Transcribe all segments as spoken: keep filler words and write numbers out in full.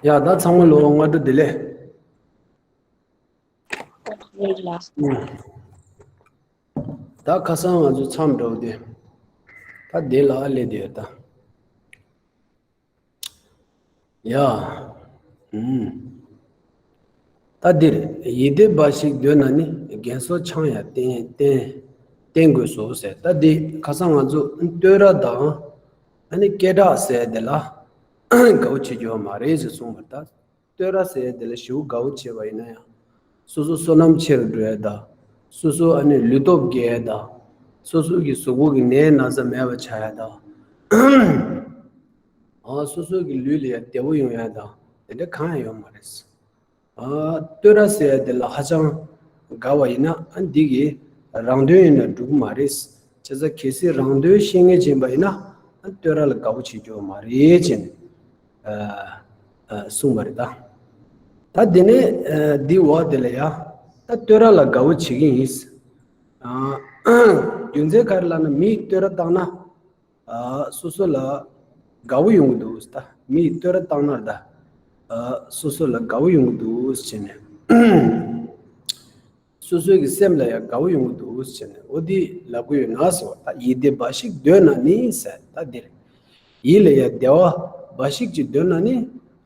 ཡ་ད་ཚང་མ་ལོ་སྔ་དྲོ་བདེ་ལེགས། ད་ཁ་སང་ང་ཚོ་མཚམས་འདྲ་བོ་དེ་ད་བདེ་ལ་ཨ་ལེ་དེ་ཡོད་ད། ཡ། ཨུམ། ད་འདིར་ཡིད་བདེ་འབའ་ཞིག་འདོད་ན་ནི་རྒན་གསོ་ཆང་ཡང་བསྟེན་བསྟེན་བསྟེན་དགོས་སོ་ཟེར། ད་འདི་ཁ་སང་ང་ཚོ་བསྟོད་ར་དང་ཨ་ནི་སྐད་གྲགས་ཟེར་དེ་ལ་དགའ་བོ་བྱེད་རྒྱུ་མ་རེད་ཟེར་གསུངས་པ་ད། བསྟོད་ར་ཟེར་དེ་ལ་ཞེ་པོ་དགའ་བོ་བྱེད་པ་ཡིན་ན་ཡང་། སོ་སོ་བསོད་ནམས་ཆེ་རུ་འགྲོ་ཡ་དང་། སོ་སོ་ཨ་ནི་ལུས་སྟོབས་རྒྱས་ཡ་དང་། སོ་སོ་གི་གཟུགས་པོ་གི་ནད་ན་ཚ་མེད་པ་ཆགས་ཡ་དང་། ཨ་སོ་སོ་གི་ལུས་ལ་ཡ་བདེ་བོ་ཡོང་ཡ་དང་དེ་འདྲ་གང་ཡང་ཡོད་མ་རེད། ཨ་བསྟོད་ར་ཟེར་ཡ་དེ་ལ་ཧ་ཅང་དགའ་བ་ཡིན་ན་ཨ་འདི་གི་རང་དོན་ཡིན་ན་འགྲིག་གི་མ་རེད། བྱས་ཙང་གལ་སྲིད་རང་དོན་ཤེས་མཁན་ཅིག་ཡིན་པ་ཡིན་ན་ཨ་བསྟོད་ར་ལ་དགའ་བོ་བྱེད་རྒྱུ་མ་རེད་ཅེས་ནས་ཨ་ཨ་གསུངས་པ་རེད་ད། ད་དེ་ནས་ཨ་འདི་འོག་དེ་ལ་ཡ་ད་བསྟོད་ར་ལ་དགའ་བོ་བྱེད་ཀྱི་ཡིན། ཨ་རྒྱུ་མཚན་ག་རེ་ལབ་ན་མིས་བསྟོད་ར་བཏང་ན། ཨ་སོ་སོ་ལ་དགའ་བོ་ཡོང་གི་འདུག་ད། མིས་བསྟོད་ར་བཏང་ན་ད། ཨ་སོ་སོ་ལ་དགའ་བོ་ཡོང་གི་འདུག་ཟེར་ནས། སོ་སོའི་གི་སེམས་ལ་ཡང་དགའ་བོ་ཡོང་གི་འདུག་ཟེར་ནས་འོ་འདི་ལབ་གི་ཡོད་ན་ཟེར་བ་ད། ཡིད་བདེ་འབའ་ཞིག་འདོད་ན་ནི་ཟེར་ད་འདིར། ཡིད་ལ་ཡང་བདེ་བ་འབའ་ཞིག་ཅིག་འདོད་ན་ནི་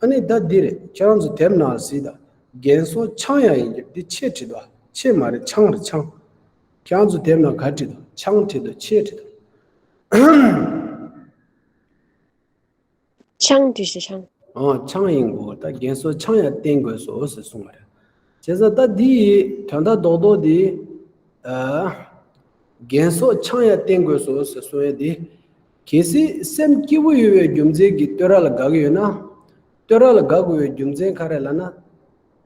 ཨ་ནི་ད་འདིར་ཁྱེད་རང་ཚོ་དེབ་ནང་གཟིགས་ད། རྒན་གསོ་ཆང་ཡང་ཡིན་གྱི་འདི་ཆེ་བྲིས་འདུག་ཆེ་མ་རེད་ཆང་རེད་ཆང་། ཁྱེད་རང་ཚོ་དེབ་ནང་ག་བྲིས་འདུག་ཆང་བྲིས་འདུག་ཆེ་བྲིས་འདུག་ཆང་བྲིས་ཤིག་ཆང་། ཨ་ཆང་ཡིན་དགོས་ད། རྒན་གསོ་ཆང་ཡང་བསྟེན་དགོས་སོ་ཟེར་གསུངས་པ་རེད། བྱས་ཙང་ད་འདི་ཡི་དོན་དག་རྡོག་རྡོག་འདི། ཨ་རྒན་གསོ་ཆང་ཡང་བསྟེན་དགོས་སོ་ཟེར་གསུང་ཡས་འདི། གལ་སྲིད་སེམས་སྐྱིད་པོ་ཡོད་པའི་རྒྱུ་མཚན་གྱིས་བསྟོད་ར་ལ་དགའ་གི་ཡོད་ན། བསྟོད་ར་ལ་དགའ་དགོས་པའི་རྒྱུ་མཚན་ག་རེ་ལབ་ན།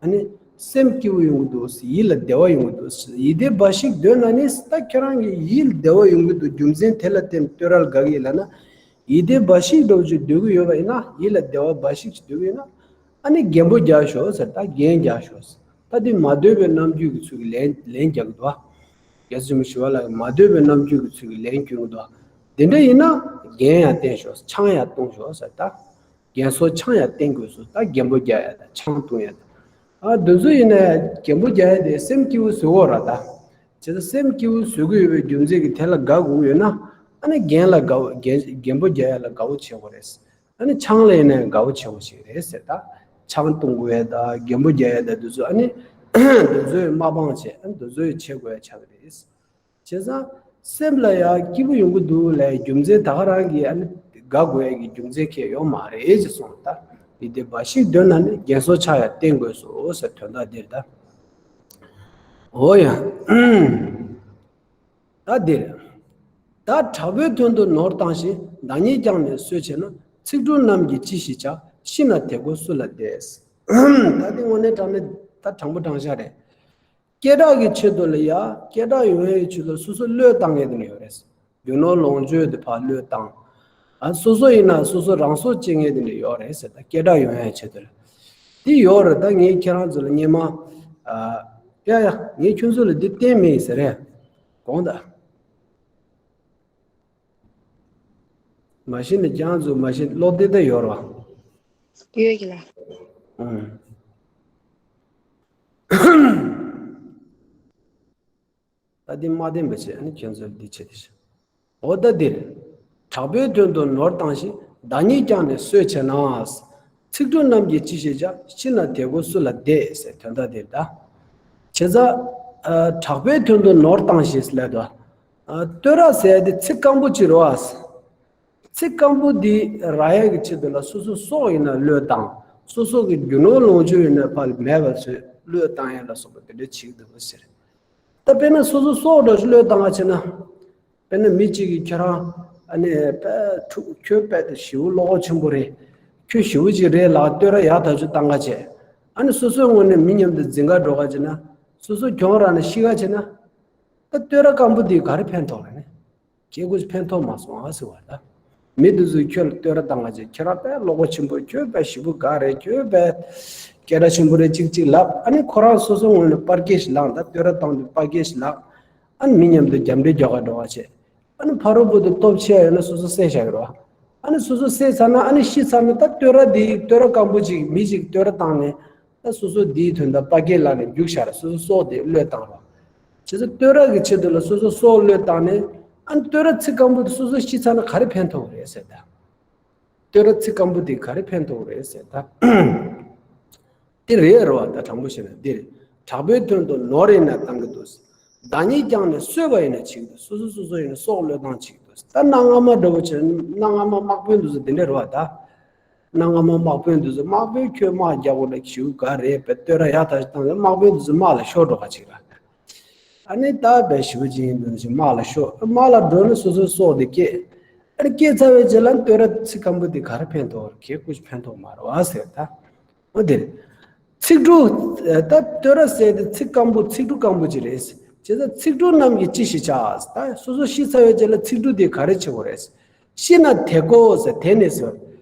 ཨ་ནི་སེམས་སྐྱིད་པོ་ཡོང་གི་འདུག་ཡིད་ལ་བདེ་བ་ཡོང་གི་འདུག་ཡིད་བདེ་འབའ་ཞིག་འདོད་ན་ནི་ད་ཁྱེད་རང་གི་ཡིད་ལ་བདེ་བ་ཡོང་གི་འདུག་རྒྱུ་མཚན་དེ་ལ་བརྟེན་བསྟོད་ར་ལ་དགའ་གི་ཡིན་ལབ་ན། ཡིད་བདེ་འབའ་ཞིག་འདྲ་བོ་ཅིག་འདོད་ཀྱི་ཡོད་པ་ཡིན་ན་ཡིད་ལ་བདེ་བ་འབའ་ཞིག་ཅིག་འདོད་ཀྱི་ཡོད་ན། ཨ་ནི་རྒན་པོ་རྒྱག་ཤོག་ཟེར་ད་རྒན་རྒྱག་ཤོག་ཟེར། ད་འདི་མ་འདོད་པའི་རྣམ་འགྱུར་གྱི་ཚུལ་གྱིས་ལན་ལན་རྒྱག་གི་འདུག་རྒྱལ་སྲས་ཆེན་པོ་ཞི་བ་ལྷ་གིས་མ་འདོད་པའི་རྣམ་འགྱུར་གྱི་ཚུལ་གྱིས་ལན་སྐྱོན་གྱི་འདུག་དེ་འདྲ་ཡིན་ན་རྒན་ཡང་བསྟེན་ཤོག་ཆང་ཡང་བཏུང་ཤོག་ཟེར་ད། རྒན་གསོ་ཆང་ཡང་བསྟེན་དགོས་སོ། ད་རྒན་པོ་རྒྱག་ཡ་ད་ཆང་བཏུང་ཡ་ད། ཨ་འདི་ཚོ་ཡིན་ན་རྒན་པོ་རྒྱག་ཡ་དེ་སེམས་སྐྱིད་པོ་བཟོ་དགོས་ར་ད། བྱས་ཙང་སེམས་སྐྱིད་པོ་བཟོ་གི་ཡོད་པའི་རྒྱུ་མཚན་གྱིས་དེ་ལ་དགའ་དགོས་ཡོད་ན། ཨ་ནི་རྒན་ལ་དགའ་བོ་རྒན་རྒན་པོ་རྒྱག་ཡ་ལ་དགའ་བོ་བྱེད་དགོས་རེད། ཨ་ནི་ཆང་ལ་ཡིན་ན་ཡང་དགའ་བོ་བྱེད་དགོས་ཞིག་རེད་ཟེར་ད། ཆང་བཏུང་དགོས་ཡ་ད་རྒན་པོ་རྒྱག་ཡ་ད་འདི་ཚོ་ཨ་ནི་འདི་ཚོའི་མ་སྤངས་བྱས་ཨ་ནི་འདི་ཚོའི་བྱེད་དགོས་ཡ་ཆགས་ཀྱི་རེད། བྱས་ཙང་སེམས་ལ་ཡང་སྐྱིད་པོ་ཡོང་གི་འདུག་ལབ་རྒྱུ་མཚན་ད་ག་རང་གིས་ཨ་ནི་དགའ་དགོས་ཡ་གི་རྒྱུ་མཚན་གང་ཡང་ཡོད་མ་རེད་ཅེས་གསུངས་ད། ཡིད་བདེ་འབའ་ཞིག་འདོད་ན་ནི་རྒན་གསོ་ཆང་ཡང་བསྟེན་དགོས་སོ་ཟེར་དོན་དག་འདིར་ད། འོ་ཡ། ད་འདིར། ད་དྲག་པོའི་དོན་དུ་ནོར་བཏང་ཞིང་བདག་ཉིད་ཀྱང་ནི་གསོད་བྱེད་ན། ཚིག་འབྲུ་རྣམས་ཀྱིས་ཅི་ཞིག་བྱ། ཤི་ན་དེ་ཀོ་སུ་ལ་བདེ། ད་འདི་དངོས་གནས་དྲང་གནས་ད་དྲང་པོ་དྲང་བཞག་རེད། སྐད་གྲགས་ཀྱི་ཆེད་དུ་ལ་ཡ། སྐད་གྲགས་ཡོང་ཡའི་ཆེད་དུ་སོ་སོ་བློས་བཏང་མཁན་དེ་འདྲ་ཡོད་རེད། རྒྱུ་ནོར་ལོངས་སྤྱོད་དེ་ཕར་བློས་བཏང་། ཨ་སོ་སོ་ཡིན་ན་སོ་སོ་རང་སྲོག་བཅད་མཁན་དེ་འདྲ་ཡོད་རེད་ཟེར་ད་སྐད་གྲགས་ཡོང་ཡའི་ཆེད་དུ་ལ། དེ་ཡོད་རེད་ད་ངས་ཁྱེད་རང་ཚོ་ལ་སྔོན་མ། ཨ་ཡ་ཡ་ངས་ཁྱོད་ཚོ་ལ་འདི་བསྟན་མེད་ཟེར་རེད། དགོངས་དག་མ་གཞི་ནས་ཁྱེད་རང་ཚོ་མ་གཞི་ཀློག་བདེ་བདེ་ཡོད་རེད་བ། ཡོད་ཀྱི་ལ། ཨང་། ད་འདི་མ་བསྟན་པ་བྱས་ཨ་ནི་ཁྱོད་ཚོར་འདི་བྱེད་དེ་ཤི། འོ་ད་འདིར། དྲག་པོའི་དོན་དུ་ནོར་བཏང་ཞིང་བདག་ཉིད་ཀྱང་ནི་གསོད་བྱེད་ན། ཚིག་འབྲུ་རྣམས་ཀྱིས་ཅི་ཞིག་བྱ། ཤི་ན་དེ་ཀོ་སུ་ལ་བདེ་ཟེར་དོན་དག་འདིར་ད། བྱས་ཙང་། དྲག་པོའི་དོན་དུ་ནོར་བཏང་ཞིང་ལབ་དོ། བསྟོད་ར་ཟེར་ཡ་དེ་ཚིག་སྐམ་པོ་ཅིག་རེད་བ། ཚིག་སྐམ་པོ་འདི་རག་ཡག་གི་ཆེད་དུ་ལ་སོ་སོ་སྲོག་ཡིན་ན་བློས་བཏང་། སོ་སོ་གི་རྒྱུ་ནོར་ལོངས་སྤྱོད་ཡིན་ན་ཕར་མེད་པ་བཟོས་བློས་བཏང་ཡག་ལ་སོགས་པ་དེ་འདྲ་བྱེད་ཀྱི་འདུག་ཟེར། ད་དཔེར་ན་སོ་སོ་སྲོག་འདྲ་ཞིག་བློས་བཏང་བ་བྱས་ན། དཔེར་ན་མི་གཅིག་གིས་ཁྱོད་རང་ཨ་ནི་དཔེ་ཁྱོད་དཔེ་དེ་ཞེ་པོ་བློ་ཁོག་ཆེན་པོ་རེད། ཁྱོད་ཞེ་པོ་ཅིག་རེད་ལབ་བསྟོད་ར་ཡག་ཐག་ཆོད་བཏང་ག་བྱས། ཨ་ནི་སོ་སོའི་ངོས་ནས་མི་མཉམ་དུ་འཛིང་ག་འགྲོ་ག་བྱས་ན། སོ་སོ་གྱོང་རག་ནས་ཤི་ག་བྱས་ན། ད་བསྟོད་ར་སྐམ་པོ་འདིས་ག་རེ་ཕན་ཐོགས་རེད་ནི། ཁྱེད་ཀྱིས་ཕན་ཐོགས་མ་སོང་ཨ་ཟེར་བ་ལ། མི་འདི་ཚོས་ཁྱོད་ལ་བསྟོད་ར་བཏང་ག་བྱས་ཁྱེད་རང་དཔེ་བློ་ཁོག་ཆེན་པོ་ཁྱོད་དཔེ་ཞེ་པོ་དགའ་རེད་ཁྱོད་དཔེ་སྐད་གྲགས་ཆེན་པོ་རེད་ཅིག་ཅིག་ལབ། ཨ་ནི་ཁོ་རང་སོ་སོ་ངོས་ནས་པར་སྐད་ཞིག་ལངས། ད་བསྟོད་ར་བཏང་དུས་པར་སྐད་ཞིག་ལངས། ཨ་ནི་མི་མཉམ་དུ་རྒྱབ་འདྲེ་རྒྱག་ག་འགྲོ་བ་བྱས། ཨ་ནི་ཕ་རོལ་པོ་དེ་སྟོབས་ཆེ་ཡོད་ན་སོ་སོ་བསད་བཞག་ཡོད་རེད་བ། ཨ་ནི་སོ་སོ་བསད་ཚར་ན་ཨ་ནི་ཤི་ཚར་ན་ད་བསྟོད་ར་དེ་བསྟོད་ར་སྐམ་པོ་ཅིག་མི་ཅིག་བསྟོད་ར་བཏང་ནས་ད་སོ་སོ་དེའི་དོན་དག་དཔའ་སྐད་ལབ་ནས་རྒྱུགས་བཞག་ར་སོ་སོ་སྲོག་དེ་བློས་བཏང་ར། བྱས་ཙང་བསྟོད་ར་གི་ཆེད་དུ་ལ་སོ་སོ་སྲོག་བློས་བཏང་ནས་ཨ་ནི་བསྟོད་ར་ཚིག་སྐམ་པོ་དེ་སོ་སོ་ཤི་ཚར་ན་ག་རེ་ཕན་ཐོགས་རེད་ཟེར་ད། བསྟོད་ར་ཚིག་སྐམ་པོ་དེ་ག་རེ་ཕན་ཐོགས་རེད་ཟེར་ད། དེ་རེད་རོ། ད་དྲང་པོ་བཤད་ན་འདིར་དྲག་པོའི་དོན་དུ་ནོར་ཡིན་ན་བཏང་གི་འདུག་བདག་ཉིད་ཀྱང་ནི་གསོད་པ་ཡིན་ན་བྱེད་ཀྱི་འདུག་སོ་སོ་སོ་སོ་ཡིན་ན་སྲོག་བློས་བཏང་བྱེད་ཀྱི་འདུག་ད་གནའ་སྔ་མ་འདྲ་བོ་བྱས་ན་གནའ་སྔ་མ་དམག་དཔོན་འདུག་ཟེར་དེ་འདྲ་རོ། ད་གནའ་སྔ་མ་དམག་དཔོན་འདུག་ཟེར་དམག་དཔོན་ཁྱོད་དམག་རྒྱག་དགོས་ན་ཞུ་ག་རེད་པས་བསྟོད་ར་ཡག་ཐག་ཆོད་བཏང་ཟེར་དམག་དཔོན་འདུག་ཟེར་དམག་ལ་ཤོར་འགྲོ་ག་ཅིག་ར། ཨ་ནི་ད་བས་ཞུ་ཅིག་ཡིན་འདུག་ཟེར་དམག་ལ་ཤོར་དམག་ལ་འགྲོ་ན་སོ་སོའི་སྲོག་དེ་སྐྱེས། ཨ་ནི་སྐྱེས་ཚར་བའི་རྗེས་ལ་བསྟོད་ར་ཚིག་སྐམ་པོ་དེ་ག་རེ་ཕན་ཐོགས་རེད་གལ་ཀུ་ཅི་ཕན་ཐོགས་མ་རེད་བ་ཟེར་ད། འོ་དེ་རེད། ཚིག་འབྲུ། ད་བསྟོད་ར་ཟེར་དེ་ཚིག་སྐམ་པོ་ཚིག་འབྲུ་སྐམ་པོ་ཅིག་རེད། བྱས་ཙང་ཚིག་འབྲུ་རྣམས་ཀྱིས་ཅི་ཞིག་བྱ། ད་སོ་སོ་ཤི་ཚར་བའི་རྗེས་ལ་ཚིག་འབྲུ་དེ་ག་རེ་བྱེད་དགོས་རེད། ཤི་ན་དེ་ཀོ་ཟེར་དེ་ནས་ཟེར།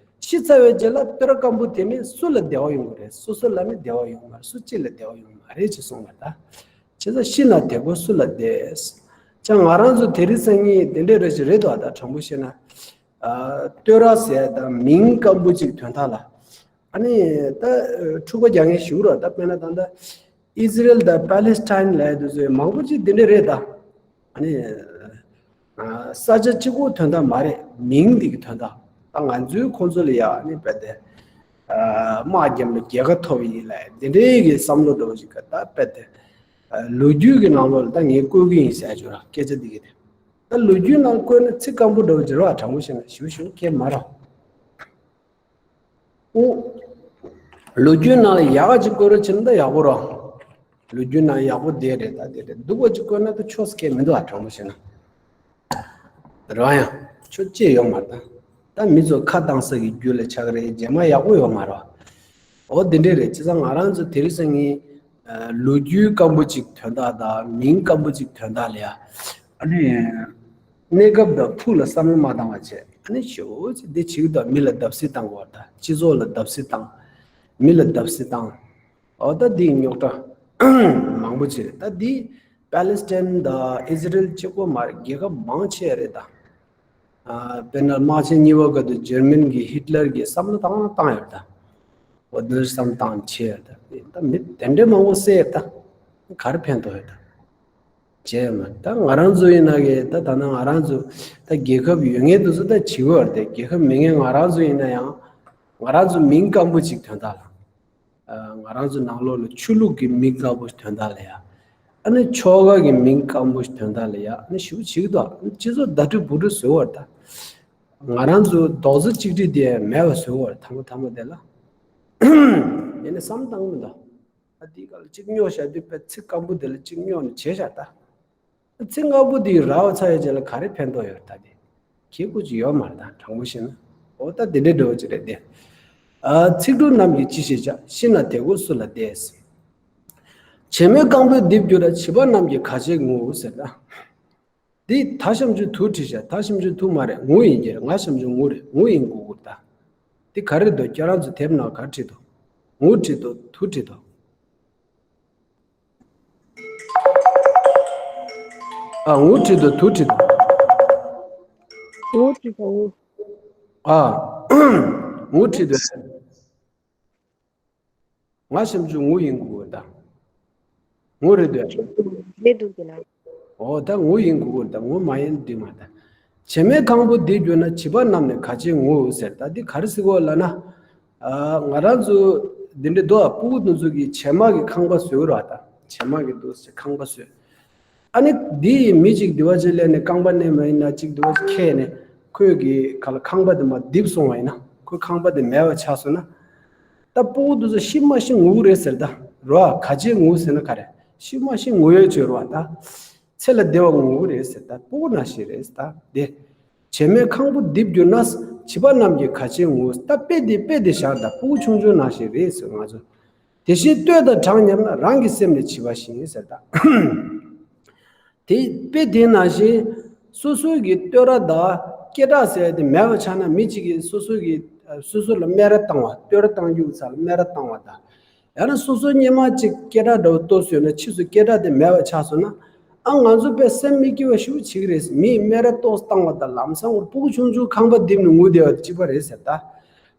ཤི་ཚར་བའི་རྗེས་ལ་བསྟོད་ར་སྐམ་པོ་དེ་ནི་སུ་ལ་བདེ་བ་ཡོང་གི་རེད། སོ་སོ་ལ་ནི་བདེ་བ་ཡོང་མ་རེད། སུ་གཅིག་ལ་བདེ་བ་ཡོང་མ་རེད་ཅེས་གསུངས་པ་ད། བྱས་ཙང་ཤི་ན་དེ་ཀོ་སུ་ལ་བདེ། ཅང་ང་རང་ཚོ་དེ་རིང་སང་ཉིན་དེ་འདྲའི་རེ་ཞིག་རེད་དོ། ད་དྲང་པོ་བཤད་ན། ཨ། བསྟོད་ར་ཟེར་ད་མིང་སྐམ་པོ་ཅིག་དོན་དག་ལ། ཨ་ནི་ད་འཁྲུག་པ་རྒྱག་མཁན་ཞིག་རོ། ད་དཔེར་ན་ད་ལྟ་ཨི་ཟི་རེལ་དང་པ་ལེ་སི་ཐན་ལབ་དུས་ཚོད་མང་པོ་ཅིག་འདི་འདྲ་རེད་ད། ཨ་ནི་ས་ཆ་གཅིག་པོ་དོན་དག་མ་རེད། མིང་འདི་གི་དོན་དག་ད་ང་ཚོའི་ཁོང་ཚོ་ལ་ཡ་ཨ་ནི་དཔེ་དེ་དམག་རྒྱབ་ནས་རྒྱལ་ཁ་ཐོབ་ཡིན་ལབ་འདི་འདྲའི་གི་བསམ་བློ་འདྲ་བོ་ཞིག་ག་ད་དཔེ་དེ་ལོ་རྒྱུས་ཀྱི་ནང་ལོགས་ལ་ད་ངས་བཀོད་ཀྱི་ཡིན་ཟེར་ཡ་ཅིག་ར། སྐད་ཆ་འདི་གི་དེ་ད་ལོ་རྒྱུས་ནང་བཀོད་ན་ཚིག་སྐམ་པོ་འདྲ་བོ་ཅིག་རེད་བ། དྲང་པོ་བཤད་ན་ཞུ་ཞུ་སྐད་མ་ར། ཨོ། ལོ་རྒྱུས་ནང་ལ་ཡག་ག་ཅིག་བཀོད་རོགས་བྱེད་ན་ད་ཡག་པོ་རོ། ལོ་རྒྱུས་ནང་ཡག་པོ་དེ་རེད་ད་དེ་རེད་སྡུག་པ་ཅིག་བཀོད་ན་ད་ཆོག་སྐད་མི་འདུག་ཨ། དྲང་པོ་བཤད་ན། རང་ཡང་ཆོག་ཅེས་ཡོང་མ་ད། ད་མི་ཚོ་ཁ་བཏང་ས་གི་རྒྱུ་ལ་ཆགས་རེད། རྗེས་མ་ཡག་པོ་ཡོང་མ་རོ། ཨོ་དེ་འདྲས་རེད། བྱས་ཙང་ང་རང་ཚོ་དེ་རིང་སང་ཉིན་ལོ་རྒྱུས་སྐམ་པོ་ཅིག་དོན་དག་དང་མིང་སྐམ་པོ་ཅིག་དོན་དག་ལ་ཡ། ཨ་ནི། གནས་སྐབས་དང་ཕུགས་ལ་བསམ་བློ་མ་བཏང་བ་བྱས། ཨ་ནི་ཞེ་པོ་ཅིག་འདི་བྱེད་ཀྱི་འདུག་མི་ལ་བརྡབ་གསིག་བཏང་དགོས་པ་དང་སྤྱི་ཚོགས་ལ་བརྡབ་གསིག་བཏང་། མི་ལ་བརྡབ་གསིག་བཏང་། འོ་ད་འདི་རྙོག་དྲ་མང་པོ་ཅིག་རེད། ད་འདི་པ་ལེ་སི་ཐན་དང་ཨི་ཟི་རེལ་གཅིག་པོ་མ་རེད། རྒྱལ་ཁབ་མང་ཆེ་རེད་ད། ཨ། དཔེར་ན་དམག་ཆེན་གཉིས་པ་སྐབས་དུ་འཇར་མན་གྱི་ཧི་ཊི་ལར་གྱི་བསམ་བློ་བཏང་བཏང་ཡོད་ད། འོ་འདིར་བསམ་བཏང་བྱས་ཡོད་ད། ད་མི་དེ་འདྲའི་མང་པོ་བསད་ཡོད་ད། ག་རེ་ཕན་ཐོགས་ཡོད་ད། བྱས་མ་ད་ང་རང་ཚོ་ཡིན་ན་གི་ད་ད་ན་ང་རང་ཚོ་ད་རྒྱལ་ཁབ་ཡོད་མཁན་དེ་ཚོ་ད་བྱེད་དགོས་རེད་དེ། རྒྱལ་ཁབ་མེད་མཁན་ང་རང་ཚོ་ཡིན་ན་ཡང་ང་རང་ཚོ་མིང་སྐམ་པོ་ཅིག་དོན་དག་ལ། ཨ། ང་རང་ཚོ་ནང་ལོགས་ལ་ཆོས་ལུགས་ཀྱི་མིང་སྐམ་པོ་ཞིག་དོན་དག་ལ་ཡ། ཨ་ནི་ཆོལ་ཁ་གི་མིང་སྐམ་པོ་ཞིག་དོན་དག་ལ་ཡ། ཨ་ནི་ཞེ་པོ་ཅིག་འདུག་སྤྱི་ཚོགས་བརྡ་སྤྲོད་བུ་སྤྲོད་བཟོས་པ་རེད་ད། ང་རང་ཚོ་རྡོག་རྩ་གཅིག་སྒྲིལ་དེ་མེད་པ་བཟོས་པ་རེད་ཐ་མ་ཐ་མ་དེ་ལ། ཡིན་ནའི་བསམ་བཏང་གི་མི་འདུག་ཨ་དེའི་སྐབས་ལ་གཅིག་རྙོག་བཞག་དུས་པའི་ཚིག་སྐམ་པོ་དེ་ལ་གཅིག་རྙོག་ནས་བྱས་བཞག་ད། ཚིག་སྔ་པོ་དེ་རག་པ་ཚར་ཡོད་ཅེས་ལ་ག་རེ་ཕན་ཐོགས་ཡོད་ད་དེ། ཁྱེད་ཀུ་ཅི་ཡོད་མ་རེད་ད་དྲང་པོ་བཤད་ན། འོ་ད་དེ་འདྲའི་འདྲ་བོ་ཅིག་རེད་དེ། ཨ། ཚིག་འབྲུ་རྣམས་ཀྱིས་ཅི་ཞིག་བྱ། ཤི་ན་དེ་ཀོ་སུ་ལ་བདེ། བྱེ་མའི་རྐང་པས་རྡིབ་གྱུར་ན། བྱིས་པ་རྣམས་ཀྱིས་ག་བྱེད་ངུ་ཟེར་ད། འདི་ད་ཤམ་ཆུ་དུ་བྲིས་ཤག་ད་ཤམ་ཆུ་དུ་མ་རེད་ངུ་ཡིན་གྱི་རེད། ང་ཤམ་ཆུ་ངུ་རེད། ངུ་ཡིན་གོ་གི་རེད་ད། འདི་ག་རེ་འདུག་ཁྱེད་རང་ཚོ་དེབ་ནང་ག་རེ་བྲིས་འདུག་ངུ་བྲིས་འདུག་དུ་བྲིས་འདུག་ཨ། ངུ་བྲིས་འདུག་དུ་བྲིས་འདུག་ངུ་བྲིས་འདུག་ངུ། ཨ། ངུ་བྲིས་འདུག་ང་ཤམ་ཆུ་ངུ་ཡིན་དགོས་ད། ངུ་རེད་འདོད། རེད་འདུག་དེ་ལ། འོ་ད་ངུ་ཡིན་དགོས་ད། ངུ་མ་ཡིན་འདི་མ་ད། བྱེ་མའི་རྐང་པས་རྡིབ་གྱུར་ན། བྱིས་པ་རྣམས་ནི་ག་བྱེད་ངུ་ཟེར། ད་འདི་ག་རེ་ཟེར་གོ་ལབ་ན། ཨ། ང་རང་ཚོ་འདི་འདྲའི་རྡོ་ཨ་སྤུ་གུ་དེ་ཚོ་གི་བྱེ་མ་གི་ཁང་པ་བཟོས་ར་ད། བྱེ་མ་གི་རྡོ་ཟེར་ཁང་པ་བཟོས། ཨ་ནི་འདི་མི་གཅིག་འདི་བ་ཅིག་སླེབས་ནས་རྐང་པ་མནན་པ་ཡིན་ན་གཅིག་འདི་བ་ཅིག་ཁྱེར་ནས་ཁོས་གི་ག་ལ་ཁང་པ་དེ་མར་རྡིབ་སོང་བ་ཡིན་ན། ཁོའི་ཁང་པ་དེ་མེད་པ་ཆགས་སོང་ན། ད་སྤུ་གུ་དེ་ཚོ་ཤི་མ་ཤི་ངུ་གི་རེད་ཟེར་ད། རོ་ཨ་ག་བྱེད་ངུ་ཟེར་ན་ག་རེ། ཤི་མ་ཤི་ངུ་ཡོད་ཅོས་རོ་ཨ་ད། ཚེ་ལ་བདེ་བ་ངུ་གི་རེད་ཟེར་ད། སྤུ་གུ་ནང་བཞིན་རེད་ཟེར་ད་དེ། བྱེ་མའི་རྐང་པས་རྡིབ་གྱུར་ན། བྱིས་པ་རྣམས་ཀྱིས་ག་བྱེད་ངུ། ད་དཔེ་དེ་དཔེ་དེ་བཞག་ད་སྤུ་གུ་ཆུང་ཆུང་ནང་བཞིན་རེད་ཟེར་ང་ཚོ། དེ་བཞིན་བསྟོད་དང་གྲགས་ཉམས་ན། རང་གི་སེམས་ནི་བྱིས་པ་བཞིན་ཟེར་ད། དེ་དཔེ་དེ་ནང་བཞིན་སོ་སོའི་གི་བསྟོད་ར་དང་སྐད་གྲགས་ཟེར་དེ་མེད་པ་ཆགས་ན། མི་གཅིག་གིས་སོ་སོའི་གི་སོ་སོ་ལ་སྨད་ར་བཏང་བ། བསྟོད་ར་བཏང་རྒྱུ་གི་ཚབ་ལ་སྨད་ར་བཏང་བ་དང་། ཡང་ན་སོ་སོ་སྔོན་མ་གཅིག་སྐད་གྲགས་འདྲ་བོ་བཏོད་སོང་ན་ཕྱིས་སུ་སྐད་གྲགས་དེ་མེད་པ་ཆགས་སོང་ན། ཨ་ང་ཚོ་དཔེ་སེམས་མི་སྐྱིད་པ་ཞེ་པོ་བྱེད་ཀྱི་རེད། མིས་སྨད་ར་ཏོག་ཙམ་བཏང་བ་དང་ལམ་སང་ཁོ་སྤུ་གུ་ཆུང་ཆུང་ཁང་པ་རྡིབ་ནས་ངུ་བསྡད་པ་དེ་གཅིག་པ་རེད་ཟེར་ད།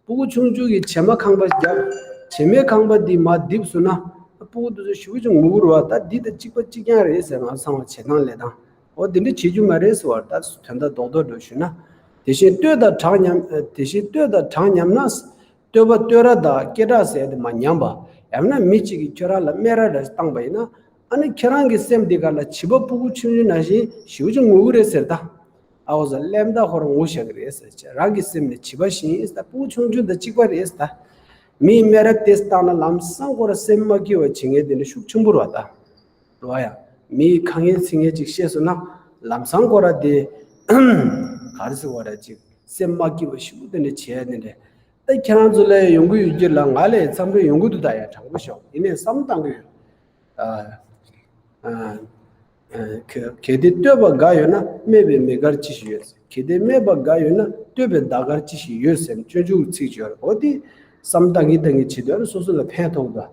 སྤུ་གུ་ཆུང་ཆུང་གིས་བྱེ་མ་ཁང་པ་བརྒྱབ། བྱེ་མའི་ཁང་པ་འདི་མར་རྡིབ་སོང་ན་སྤུ་གུ་དེ་ཚོ་ཞེ་པོ་ཅིག་ངུ་གི་རེད་བ། ད་འདི་དང་གཅིག་པ་གཅིག་རྐྱང་རེད་ཟེར། ང་ཚང་མ་བྱེད་སྟངས་ལས་སྟངས་འོ་འདི་འདྲ་བྱེད་རྒྱུ་མ་རེད་ཟེར་བ། ད་དོན་དག་རྡོག་རྡོག་འགྲོ་ཞུས་ན། དེ་བཞིན་ལྟོས་དང་གྲགས་མཉམ། དེ་བཞིན་ལྟོས་དང་གྲགས་མཉམ་ན། ལྟོས་པ་ལྟོས་ར་དང་སྐད་གྲགས་ཟེར་དེ་མ་ཉམས་པ། ཡང་ན་མི་གཅིག་གིས་ཁྱོད་རང་ལ་སྨད་ར་ར་བཏང་པ་ཡིན་ན། ཨ་ནི་ཁྱེད་རང་གི་སེམས་འདི་ག་ལ་བྱིས་པ་སྤུ་གུ་ཆུང་ཆུང་ནང་བཞིན་ཞེ་པོ་ཅིག་ངུ་གི་རེད་ཟེར་ད། ཨའོ་ཟེར་སླེབས་ད་ཁོ་རང་ངུ་བཞག་གི་རེད་ཟེར། རང་གི་སེམས་ནི་བྱིས་པ་བཞིན་ཟེར་ད། སྤུ་གུ་ཆུང་ཆུང་དང་གཅིག་པ་རེད་ཟེར་ད། མིས་སྨད་ར་ཏོག་ཙམ་བཏང་ན་ལམ་སང་ཁོ་རང་སེམས་མ་སྐྱིད་པ་བྱེད་མཁན་དེ་འདྲ་ཤུགས་ཆེན་པོ་རེད་བ་ད། རེད་བ་ཡ། མིས་ཁ་ངན་ཚིག་ངན་ཅིག་བཤད་སོང་ན་ལམ་སང་ཁོ་རང་དེ་ག་རེ་ཟེར་བ་རེད། ཅིག་སེམས་མ་སྐྱིད་པ་ཞེ་པོ་དེ་འདྲ་བྱས་དེ་འདྲ། ད་ཁྱེད་རང་ཚོ་ལ་ཡོང་གི་ཡོད་ཀྱི་ལ། ང་ལ་མཚམས་རེ་ཡོང་གི་འདུག་ད་ཡ། དྲང་པོ་ཤོད། ཡིན་ནའི་བསམ་བཏང་གི་ཡོད། ཨ། ཨ། ཨ། གལ་ཏེ་ལྟོས་པ་འགའ་ཡོད་ན་སྨད་པའི་མི་དགར་ཅི་ཞིག་ཡོད། གལ་ཏེ་སྨད་པ་འགའ་ཡོད་ན་ལྟོས་པའི་བདག་དགར་ཅི་ཞིག་ཡོད་ཟེར་སྤྱོད་འཇུག་གི་ཚིག་ཅིག་ཡོད་རེད། འོ་དེ་བསམ་བཏང་གིན་བཏང་གིན་བྱེད་དུས་ཨ་ནི་སོ་སོ་ལ་ཕན་ཐོགས་འདུག་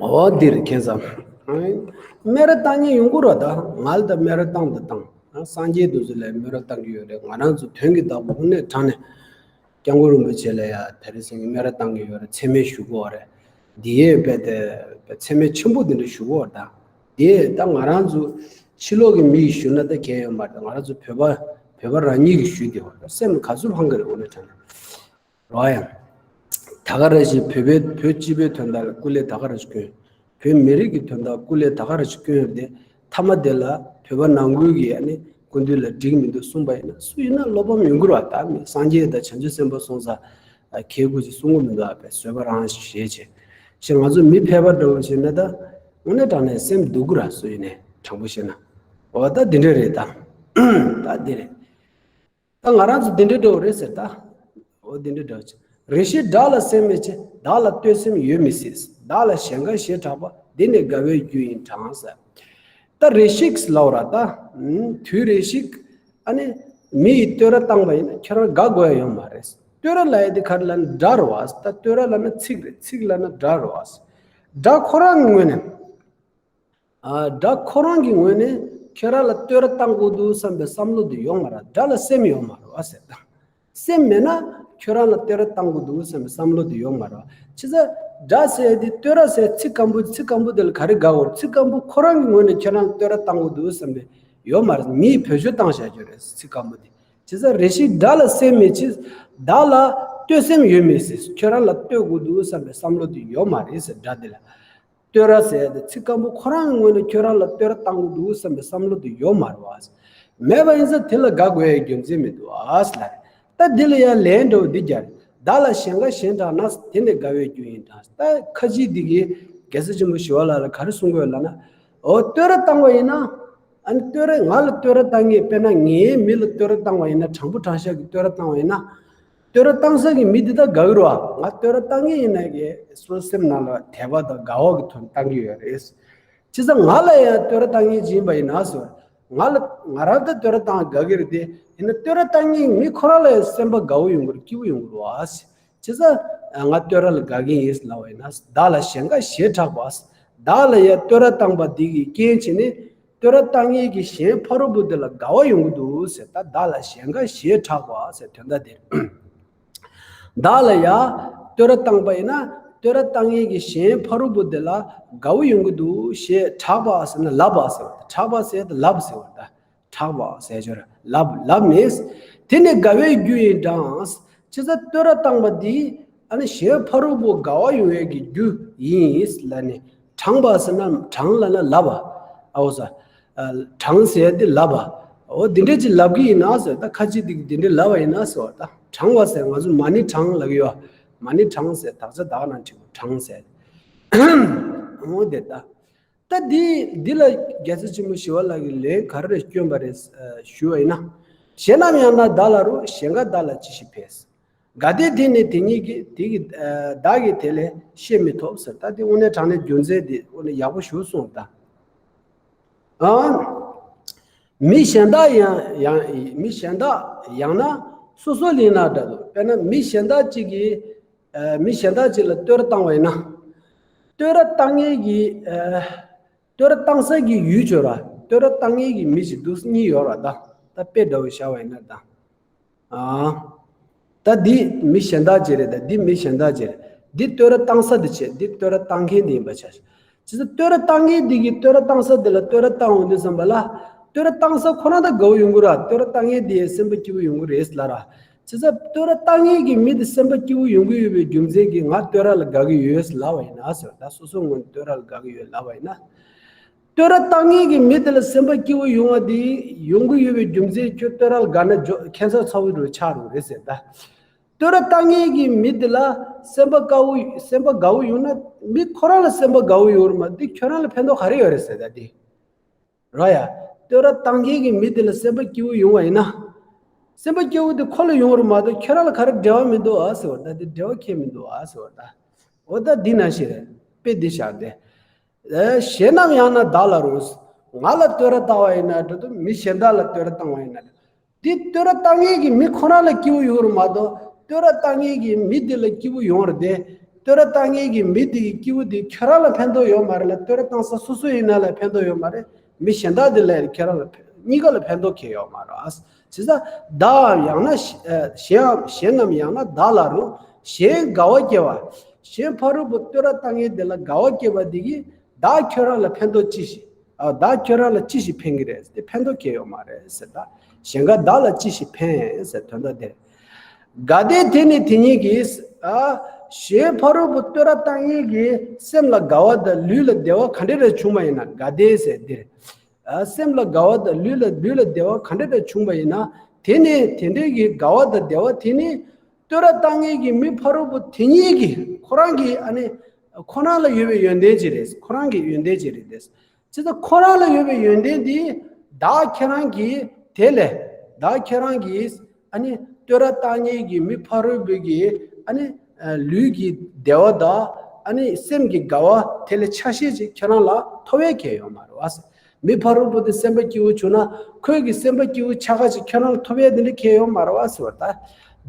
འོ་འདིར་ཁྱེད་ཚང་སྨད་ར་བཏང་མཁན་ཡོང་གི་རེད་ད། ང་ལ་ད་སྨད་ར་བཏང་དང་བཏང་། སངས་རྒྱས་འདུག་ཚོད་ལ་སྨད་ར་བཏང་གི་ཡོད་རེད། ང་རང་ཚོ་དོན་གྱི་བདག་པོ་དངོས་གནས་དྲང་གནས་སྐྱབས་མགོན་རིན་པོ་ཆེ་ལ་ཡ་དེ་རིང་སང་ཉིན་སྨད་ར་བཏང་གི་ཡོད་རེད། མཚན་སྨད་ཞུ་གི་ཡོད་རེད། འདི་ཡས་དཔེ་དེ་དཔེ་མཚན་སྨད་ཆེན་པོ་འདི་འདྲ་ཞུ་གི་ཡོད་རེད་ད། འདི་ད་ང་རང་ཚོ་ཕྱི་ལོགས་ཀྱི་མི་ཡིས་ཞུ་ན་ད་གལ་ཡོད་མ་རེད། ང་རང་ཚོ་བོད་པ་བོད་པ་རང་ཉིད་ཀྱིས་ཞུས་བསྡད་ཡོད་རེད། སེམས་ལ་ག་ཚོད་ཕངས་ཀྱི་རེད། དངོས་གནས་དྲང་གནས། རོ་ཡང་། ད་ག་ར་ཞིག་བོད་པའི་བོད་སྤྱི་པའི་དོན་དག་ལ་སྐུ་ལས་ད་ག་ར་ཞིག་བསྐྱོན། བོད་མི་རིགས་ཀྱི་དོན་དག་སྐུ་ལས་ད་ག་ར་ཞིག་བསྐྱོན་ཡོད་དེ། མཐའ་མ་དེ་ལ་བོད་པ་ནང་ཁུལ་གྱི་ཨ་ནི་སྐུ་མདུན་ལ་འགྲིག་མི་འདུག་གསུངས་པ་ཡིན་ན་སུ་ཡིན་ན་བློ་ཕམ་ཡོང་གི་རེད་བ། ད་མི་སངས་རྒྱས་དང་བྱང་ཆུབ་སེམས་དཔའ་སོང་ཙང་གལ་དགོས་ཅིག་གསུང་གི་མི་འདུག་ཨ་ཕས་བཟོད་པ་རང་བྱེད་བྱེད། ཞེས་ང་ཚོ་མི་ཕལ་པ་འདྲ་བོ་བྱས་ན་ད་དངོས་གནས་དྲང་གནས་སེམས་སྡུག་གི་ར། སུ་ཡིན་ནའི་དྲང་པོ་བཤད་ན། འོ་ད་འདི་འདྲ་རེད་ད། ད་འདི་རེད། ད་ང་རང་ཚོ་འདི་འདྲའི་འདྲ་བོ་རེད་ཟེར་ད། འོ་འདི་འདྲའི་འདྲ་བོ་ཅིག་རེ་ཞིག་བདག་ལ་སེམས་མེད་ཅེ། བདག་ལ་ལྟོས་སེམས་ཡོད་མི་སྲིད། བདག་ལ་གཞན་དགའ་ཞེས་གྲགས་པ། འདི་ནི་དགའ་བའི་རྒྱུ་ཡིན་གྲང་ཟེར། ད་རེ་ཞིག་ལབ་ར་ད། དུས་རེ་ཞིག་ཨ་ནི་མི་ཡིས་བསྟོད་ར་བཏང་པ་ཡིན་ན་ཁྱོད་རང་དགའ་དགོས་ཡ་ཡོད་མ་རེད། བསྟོད་ར་ལབ་ཡ་དེ་ག་རེ་ལབ་ན་སྒྲ་རེད་བ། ད་བསྟོད་ར་ལབ་ན་ཚིག་རེད། ཚིག་ལབ་ན་སྒྲ་རེད་བ། སྒྲ་ཁོ་རང་གི་ངོས་ནས། ཨ། སྒྲ་ཁོ་རང་གི་ངོས་ནས་ཁྱོད་རང་ལ་བསྟོད་ར་བཏང་དགོས་འདུག་བསམ་པའི་བསམ་བློ་དེ་ཡོང་མ་རེད། སྒྲ་ལ་སེམས་ཡོང་མ་རེད་བ་ཟེར་ད། སེམས་མེད་ན་ཁྱོད་རང་ལ་བསྟོད་ར་བཏང་དགོས་འདུག་བསམ་པའི་བསམ་བློ་དེ་ཡོང་མ་རེད་བ། བྱས་ཙང་སྒྲ་ཟེར་དེ་བསྟོད་ར་ཟེར་ཚིག་སྐམ་པོ། ཚིག་སྐམ་པོ་དེ་ལ་ག་རེ་དགའ་བོར། ཚིག་སྐམ་པོ་ཁོ་རང་གི་ངོས་ནས་ཁྱོད་རང་ལ་བསྟོད་ར་བཏང་དགོས་འདུག་བསམ་པའི་ཡོད་མ་རེད། མིའི་བེད་སྤྱོད་བཏང་བཞག་རྒྱུ་རེད། ཚིག་སྐམ་པོ་དེ། བྱས་ཙང་རེ་ཞིག་སྒྲ་ལ་སེམས་མེད་ཅེ། བདག་ལ་ལྟོས་སེམས་ཡོད་མི་སྲིད། ཁྱོད་རང་ལ་ལྟོས་དགོས་འདུག་བསམ་པའི་བསམ་བློ་དེ་ཡོད་མ་རེད་ཟེར་སྒྲ་དེ་ལ། བསྟོད་ར་ཟེར་ཡ་དེ་ཚིག་སྐམ་པོ་ཁོ་རང་གི་ངོས་ནས་ཁྱོད་རང་ལ་བསྟོད་ར་བཏང་དགོས་འདུག་བསམ་པའི་བསམ་བློ་དེ་ཡོད་མ་རེད་བ། མེད་པ་ཡིན་ཙང་དེ་ལ་དགའ་དགོས་ཡའི་རྒྱུ་མཚན་མི་འདུག་ཨ་ཟེར་ལབ་རེད། ད་འདི་ལ་ཡང་ལན་འདྲ་བོ་འདི་རྒྱག་རེད། བདག་ལ་གཞན་དགའ་གཞན་གྲགས་ན། དེ་ནི་དགའ་བའི་རྒྱུ་ཡིན་གྲང་། ད་ཁ་ཅིག་འདི་གིས་རྒྱལ་སྲས་ཆེན་པོ་ཞི་བ་ལྷ་ལ་ག་རེ་གསུང་གི་ཡོད་ལབ་ན། འོ་བསྟོད་ར་བཏང་བ་ཡིན་ན། ཨ་ནི་བསྟོད་ར་ང་ལ་བསྟོད་ར་བཏང་མཁན། དཔེར་ན་ངའི་མི་ལ་བསྟོད་ར་བཏང་བ་ཡིན་ན། དྲང་པོ་དྲང་བཞག་གི་བསྟོད་ར་བཏང་བ་ཡིན་ན། བསྟོད་ར་བཏང་ས་གི་མི་འདི་དག་དགའ་གི་རེད་བ། ང་བསྟོད་ར་བཏང་མཁན་ཡིན་ན་གི་སོ་སེམས་ནང་ལ་དད་པ་དང་དགའ་བ་གི་ཐོག་ནས་བཏང་གི་ཡོད་རེད། བྱས་ཙང་ང་ལ་ཡང་བསྟོད་ར་བཏང་མཁན་ཅིག་ཡིན་པ་ཡིན་ན་ཟེར། ང་ལ་ང་རང་ད་བསྟོད་ར་བཏང་དགའ་གི་རེད་དེ། ཡིན་ན་བསྟོད་ར་བཏང་མཁན་མི་ཁོ་རང་ལ་ཡང་སེམས་པ་དགའ་བོ་ཡོང་གི་རེད། སྐྱིད་པོ་ཡོང་གི་རེད་བ། བྱས་ཙང་ང་བསྟོད་ར་ལ་དགའ་གི་ཡིན་ལབ་པ་ཡིན་ན། བདག་ལ་གཞན་དགའ་ཞེས་གྲགས་པ། བདག་ལ་ཡང་བསྟོད་ར་བཏང་པ་འདི་གི་རྐྱེན་བྱས་ནས། བསྟོད་ར་བཏང་མཁན་གྱི་གཞན་ཕ་རོལ་པོ་དེ་ལ་དགའ་བ་ཡོང་གི་འདུག་ཟེར། ད་བདག་ལ་གཞན་དགའ་ཞེས་གྲགས་པ་ཟེར་དོན་དག་དེ་རེད། བདག་ལ་ཡང་བསྟོད་ར་བཏང་པ་ཡིན་ན། བསྟོད་ར་བཏང་མཁན་གྱི་གཞན་ཕ་རོལ་པོ་དེ་ལ་དགའ་བོ་ཡོང་གི་འདུག་ཞེས་གྲགས་པ་ཟེར་ན་ལབ་པ་ཟེར་བ། གྲགས་པ་ཟེར་ཏེ་ལབ་ཟེར་བ་ད། གྲགས་པ་ཟེར་ཞོར་ལབ་ལབ་ནས། དེ་ནི་དགའ་བའི་རྒྱུ་ཡིན་གྲང་། བྱས་ཙང་བསྟོད་ར་བཏང་པ་འདི་ཨ་ནི་གཞན་ཕ་རོལ་པོ་དགའ་བ་ཡོང་བའི་གི་རྒྱུ་ཡིན་ལབ་ནས། གྲང་པ་ཟེར་ན། གྲང་ལབ་ན་ལབ་པ། ཨའོ་ས། ཨ། གྲང་ཟེར་ཏེ་ལབ་པ། འོ་འདི་འདྲ་ཅིག་ལབ་གི་ཡིན་ན་ཟེར། ད་ཁ་ཅིག་འདི་འདི་འདྲ་ལབ་པ་ཡིན་ན་ཟེར་བ། ད་གྲང་བ་ཟེར། ང་ཚོ་མ་ཎི་བགྲང་ལབ་གི་ཡོད། མ་ཎི་བགྲང་ཟེར། དག་ཆ་དག་ན་འགྲིག་གོ། གྲང་ཟེར། འོ་དེ་ད། ད་འདི་འདི་ལ་རྒྱལ་སྲས་ཆེན་པོ་ཞི་བ་ལྷ་གིས་ལན་ག་རེ་བསྐྱོན་པ་རེད། ཨ། ཞུ་བ་ཡིན་ན། གཞན་རྣམས་ཡང་ན་བདག་ལ་རུ། གཞན་དགའ་བདག་ལ་ཅི་ཞིག་འཕེལ། གལ་ཏེ་དེ་ནི་དེ་ཉིད་ཀྱི། དེ་གི། ཨ། བདག་གིས་དེ་ལས་ཤེས་མི་ཐོབ་ཟེར། ད་འདི་དངོས་གནས་དྲང་གནས་རྒྱུ་མཚན་འདི་དངོས་གནས་ཡག་པོ་ཞིག་གསུངས་ད། ཨ། མི་གཞན་དག་ཡང་ཡང་། མི་གཞན་དག་ཡང་ན་སོ་སོ་ལས་ན་འདྲ་འདུག་དཔེར་ན་མི་གཞན་དག་ཅིག་གིས། ཨ། མི་གཞན་དག་ཅིག་ལ་བསྟོད་ར་བཏང་བ་ཡིན་ན། བསྟོད་ར་བཏང་མཁན་གྱི། ཨ། བསྟོད་ར་བཏང་ས་གི་ཡུལ་ཅོ་ར། བསྟོད་ར་བཏང་མཁན་གྱི་མི་ཞིག་འདུག་གཉིས་ཡོད་ར་ད། ད་དཔེ་འདྲ་བོ་བཞག་པ་ཡིན་ན་ད། ཨ། ད་འདི་མི་གཞན་དག་ཅིག་རེད་ད། འདི་མི་གཞན་དག་ཅིག་རེད། འདི་བསྟོད་ར་བཏང་ས་འདི་བྱས། འདི་བསྟོད་ར་བཏང་མཁན་འདི་ཡིན་པ་ཆ་བཞག་བྱས་ཙང་བསྟོད་ར་བཏང་མཁན་འདི་གིས་བསྟོད་ར་བཏང་ས་འདི་ལ་བསྟོད་ར་བཏང་འོང་དུས་ཙམ་པ་ལ། བསྟོད་ར་བཏང་ས་ཁོ་རང་ད་དགའ་བོ་ཡོང་གི་ར། བསྟོད་ར་བཏང་མཁན་འདི་ཡང་སེམས་པ་སྐྱིད་པོ་ཡོང་གི་རེད་ལབ་ར། བྱས་ཙང་བསྟོད་ར་བཏང་མཁན་གྱི་མི་དེ་སེམས་པ་སྐྱིད་པོ་ཡོང་གི་ཡོད་པའི་རྒྱུ་མཚན་གྱིས་ང་བསྟོད་ར་ལ་དགའ་གི་ཡོད་ལབ་པ་ཡིན་ན་ཟེར། ད་སོ་སོ་ངོས་ནས་བསྟོད་ར་ལ་དགའ་གི་ཡོད་ལབ་པ་ཡིན་ན། བསྟོད་ར་བཏང་མཁན་གྱི་མི་དེ་ལ་སེམས་པ་སྐྱིད་པོ་ཡོང་བ་དེ་ཡོང་གི་ཡོད་པའི་རྒྱུ་མཚན་ཁྱོད་བསྟོད་ར་ལ་དགའ་ན་ཇོ་ཁྱད་མཚར་ཚ་བོ་རུ་ཆགས་འགྲོ་རེད་ཟེར་ད། བསྟོད་ར་བཏང་མཁན་གྱི་མི་དེ་ལ་སེམས་པ་དགའ་བོ་སེམས་པ་དགའ་བོ་ཡོང་ན་མི་ཁོ་རང་ལ་སེམས་པ་དགའ་བོ་ཡོང་རུང་མ་དེ་ཁྱོད་རང་ལ་ཕན་ཐོགས་ག་རེ་ཡོད་རེད་ཟེར་ད་དེ། རོ་ཡ། བསྟོད་ར་བཏང་མཁན་གྱི་མི་དེ་ལ་སེམས་པ་སྐྱིད་པོ་ཡོང་བ་ཡིན་ན། སེམས་པ་སྐྱིད་པོ་དེ་ཁོ་ལ་ཡོང་རུང་མ་གཏོགས་ཁྱོད་རང་ལ་ག་རེ་འབྲེལ་བ་མི་འདུག་ཨ་ཟེར་བ་ད་དེ་འབྲེལ་བ་ཁྱད་མི་འདུག་ཨ་ཟེར་བ་ད། འོ་ད་འདི་ན་ཞིག་རེད། དཔེ་འདི་བཞག་སྟེ། ཨེ། གཞན་རྣམས་ཡང་ན་བདག་ལ་རུང་། ང་ལ་བསྟོད་ར་བཏང་བ་ཡིན་ན་འགྲོ་དུས་མི་གཞན་དག་ལ་བསྟོད་ར་བཏང་བ་ཡིན་ན། འདི་བསྟོད་ར་བཏང་མཁན་གྱི་མི་ཁོ་རང་ལ་སྐྱིད་པོ་ཡོང་རུང་མ་གཏོགས་བསྟོད་ར་བཏང་མཁན་གྱི་མི་དེ་ལ་སྐྱིད་པོ་ཡོང་རུང་དེ། བསྟོད་ར་བཏང་མཁན་གྱི་མི་དེ་གི་སྐྱིད་པོ་དེ་ཁྱོད་རང་ལ་ཕན་ཐོགས་ཡོད་མ་རེད་ལ། བསྟོད་ར་བཏང་ས་སོ་སོ་ཡིན་ན་ལ་ཕན་ཐོགས་ཡོད་མ་རེད། མི་གཞན་དག་དེ་ལ་ཁྱོད་རང་ལ་ཕན་གཉིས་ཀ་ལ་ཕན་ཐོགས་ཁྱད་ཡོད་མ་རེད། བྱས་ཙང་བདག་ཡང་ན་གཞན་གཞན་རྣམས་ཡང་ན་བདག་ལ་རུང་། གཞན་དགའ་བ་སྐྱེ་བ། གཞན་ཕ་རོལ་པོ་བསྟོད་ར་བཏང་མཁན་དེ་ལ་དགའ་བ་སྐྱེ་བ་དེ་གིས་བདག་ཁྱོད་རང་ལ་ཕན་ཐོགས་ཅི་ཞིག་ཨ། བདག་ཁྱོད་རང་ལ་ཅི་ཞིག་ཕན་གྱི་རེད་དེ་ཕན་ཐོགས་ཁྱད་ཡོད་མ་རེད་ཟེར་ད། གཞན་དགའ་བདག་ལ་ཅི་ཞིག་ཕན་ཟེར་དོན་དག་དེ་རེད། དགའ་བདེ་དེ་ནི་དེ་ཉིད་ཀྱིས། ཨ། གཞན་ཕ་རོལ་པོ་བསྟོད་ར་བཏང་མཁན་གྱི་སེམས་ལ་དགའ་བ་དང་ལུས་ལ་བདེ་བ་ག་འདྲ་རེ་བྱུང་བ་ཡིན་ན་དགའ་བདེ་ཟེར་འདིར། ཨ། སེམས་ལ་དགའ་བ་དང་ལུས་ལ་ལུས་ལ་བདེ་བ་ག་འདྲ་རེ་བྱུང་བ་ཡིན་ན། དེ་ནི་དེ་འདྲའི་གི་དགའ་བ་དང་བདེ་བ་དེ་ནི་བསྟོད་ར་བཏང་མཁན་གྱི་མི་ཕ་རོལ་པོ་དེ་ཉིད་ཀྱི་ཁོ་རང་གི་ཨ་ནི་ཁོ་རང་ལ་ཡོད་པའི་ཡོན་ཏན་ཅིག་རེད། ཁོ་རང་གི་ཡོན་ཏན་ཅིག་རེད་དེ། བྱས་ཙང་ཁོ་རང་ལ་ཡོད་པའི་ཡོན་ཏན་འདི་བདག་ཁྱེད་རང་གིས་དེ་ལས་བདག་ཁྱེད་རང་གིས་ཨ་ནི་བསྟོད་ར་བཏང་མཁན་གྱི་མི་ཕ་རོལ་པོ་གི་ཨ་ནི་ལུས་ཀྱི་བདེ་བ་དང་ཨ་ནི་སེམས་ཀྱི་དགའ་བ་དེ་ལས་ཆ་ཤས་ཅིག་ཁྱེད་རང་ལ་ཐོབ་ཡས་ཁྱད་ཡོད་མ་རེད་བ། མི་ཕ་རོལ་པོ་དེ་སེམས་པ་སྐྱིད་པོ་བྱུང་ན་ཁོས་ཀྱི་སེམས་པ་སྐྱིད་པོ་ཆ་ག་ཅིག་ཁྱེད་རང་ལ་ཐོབ་ཡས་དེ་འདྲ་ཁྱད་ཡོད་མ་རེད་བ་ཟེར་བ་ད།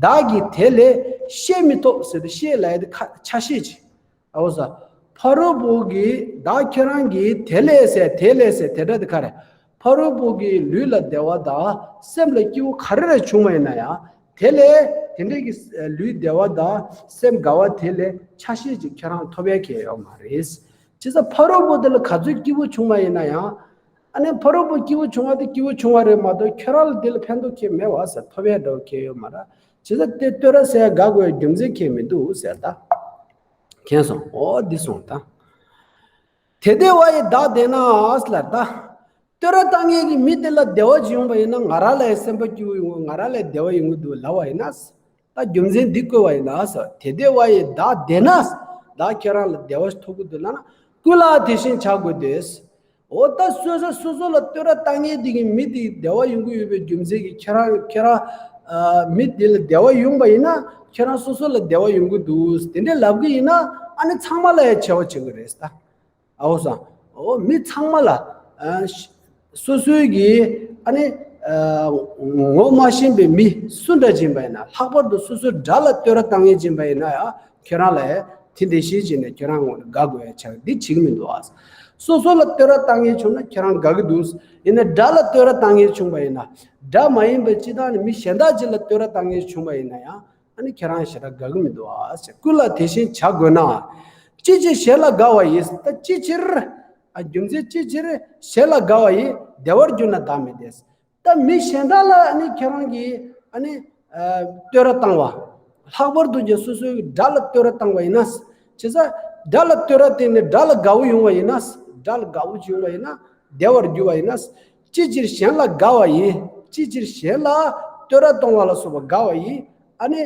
བདག་གིས་དེ་ལས་ཤེས་མི་ཐོབ་ཟེར་ཏེ་ཤེས་ལབ་ཡས་དེ་ཁ་ཆ་ཤས་ཅིག་ཨོ་ས། ཕ་རོལ་པོ་གིས་བདག་ཁྱེད་རང་གིས་དེ་ལས་ཟེར་དེ་ལས་ཟེར་དེ་འདྲ་དེ་ག་རེ། ཕ་རོལ་པོ་གི་ལུས་ལ་བདེ་བ་དང་སེམས་ལ་སྐྱིད་པོ་ག་རེ་རེ་བྱུང་བ་ཡིན་ན་ཡང་དེ་ལས་དེ་འདྲའི་གི་ལུས་བདེ་བ་དང་སེམས་དགའ་བ་དེ་ལས་ཆ་ཤས་ཅིག་ཁྱེད་རང་ཐོབ་ཡས་ཁྱད་ཡོད་མ་རེད། བྱས་ཙང་ཕ་རོལ་པོ་དེ་ལ་ག་ཚོད་སྐྱིད་པོ་བྱུང་བ་ཡིན་ན་ཡང་། ཨ་ནི་ཕ་རོལ་པོ་སྐྱིད་པོ་བྱུང་བ་དེ་སྐྱིད་པོ་བྱུང་བ་རེད་མ་གཏོགས་ཁྱོད་རང་ལ་དེ་ལ་ཕན་ཐོགས་ཁྱད་མེད་བ་ཟེར། ཐོབ་ཡས་འདྲ་བོ་ཁྱད་ཡོད་མ་རེད། བྱས་ཙང་དེ་བསྟོད་ར་ཟེར་ཡ་དགའ་དགོས་ཡ་རྒྱུ་མཚན་ཁྱད་མི་འདུག་ཟེར་ད། མཁྱེན་སོང་། ཨོ་འདི་སོང་ད། དེ་བདེ་བ་ཡི་བདག་བདེ་ན་ལབ་ད། བསྟོད་ར་བཏང་མཁན་གྱི་མི་དེ་ལ་བདེ་བ་ཅིག་ཡོང་བ་ཡིན་ན་ང་རང་ལ་ཡང་སེམས་པ་སྐྱིད་པོ་ཡོང་གི། ང་རང་ལ་བདེ་བ་ཡོང་གི་འདུག་ལབ་པ་ཡིན་ན། ད་རྒྱུ་མཚན་འདི་བཀོད་པ་ཡིན་ན་ཟེར། དེ་བདེ་བ་ཡི་བདག་བདེ་ན། བདག་ཁྱེད་རང་ལ་བདེ་བ་ཞིག་ཐོབ་ཀྱི་འདུག་ལབ་ན་ཀུན་ལའང་དེ་བཞིན་བྱ་དགོས་ཏེ། འོ་ད་སོ་སོ་སོ་སོ་ལ་བསྟོད་ར་བཏང་མཁན་དེ་གི་མི་དེ་བདེ་བ་ཡོང་གི་ཡོད་པའི་རྒྱུ་མཚན་གྱིས་ཁྱེད་རང་ཁྱེད་རང་ཨ་མི་དེ་ལ་བདེ་བ་ཡོང་པ་ཡིན་ན་ཁྱེད་རང་སོ་སོ་ལ་བདེ་བ་ཡོང་གི་འདུག་དེ་འདྲ་ལབ་གི་ཡིན་ན་ཨ་ནི་ཚང་མ་ལ་ཡང་བྱ་བ་བྱེད་དགོས་རེད་ད། ཨའོ་ས། འོ་མི་ཚང་མ་ལ་ཨ་སོ་སོའི་གི་ཨ་ནི་ཨ་ངོ་མ་ཤེས་པའི་མི་སུ་འདྲ་ཅིག་ཡིན་པ་ཡིན་ན། ལྷག་པར་དུ་སོ་སོའི་དགྲ་ལ་བསྟོད་ར་བཏང་མཁན་ཅིག་ཡིན་པ་ཡིན་ན་ཡང་ཁྱེད་རང་ལ་ཡང་དེ་འདྲ་ཞིག་བྱས་ནས་ཁྱེད་རང་ངོ་དགའ་དགོས་ཡ་ཆགས། འདི་བྱེད་ཀྱི་མི་འདུག་ཨ། སོ་སོ་ལ་བསྟོད་ར་བཏང་མཁན་བྱུང་ན་ཁྱེད་རང་དགའ་གི་འདུག་ཡིན་ན་དགྲ་ལ་བསྟོད་ར་བཏང་མཁན་བྱུང་བ་ཡིན་ན། དགྲ་མ་ཡིན་པའི་སྤྱིར་བཏང་ནས་མི་གཞན་དག་ཅིག་ལ་བསྟོད་ར་བཏང་མཁན་བྱུང་བ་ཡིན་ན་ཡང་། ཨ་ནི་ཁྱེད་རང་ཞེ་དྲག་དགའ་གི་མི་འདུག་ཨ་ཟེར། ཀུན་ལ་དེ་བཞིན་བྱ་དགོས་ན། ཅི་ཕྱིར་གཞན་ལ་དགའ་བ་ཡིས། ད་ཅི་ཕྱིར། ཨ་རྒྱུ་མཚན་ཅི་ཕྱིར་གཞན་ལ་དགའ་བ་ཡིས། བདེ་བར་གྱུར་ན་བདག་མི་བདེ། ད་མི་གཞན་དག་ལ་ཨ་ནི་ཁྱེད་རང་གིས་ཨ་ནི་ཨ་བསྟོད་ར་བཏང་བ། ལྷག་པར་དུ་ཀྱང་སོ་སོའི་དགྲ་ལ་བསྟོད་ར་བཏང་བ་ཡིན་ན། བྱས་ཙང་དགྲ་ལ་བསྟོད་ར་བཏང་ནས་དགྲ་ལ་དགའ་བོ་ཡོང་བ་ཡིན་ན། དགྲ་ལ་དགའ་བོ་ཅིག་ཡོང་བ་ཡིན་ན། བདེ་བར་འགྱུར་བ་ཡིན་ན། ཅི་ཕྱིར་གཞན་ལ་དགའ་བ་ཡིས། ཅི་ཕྱིར་གཞན་ལ་བསྟོད་ར་གཏོང་བ་ལ་སོགས་པ་དགའ་བ་ཡིས། ཨ་ནི་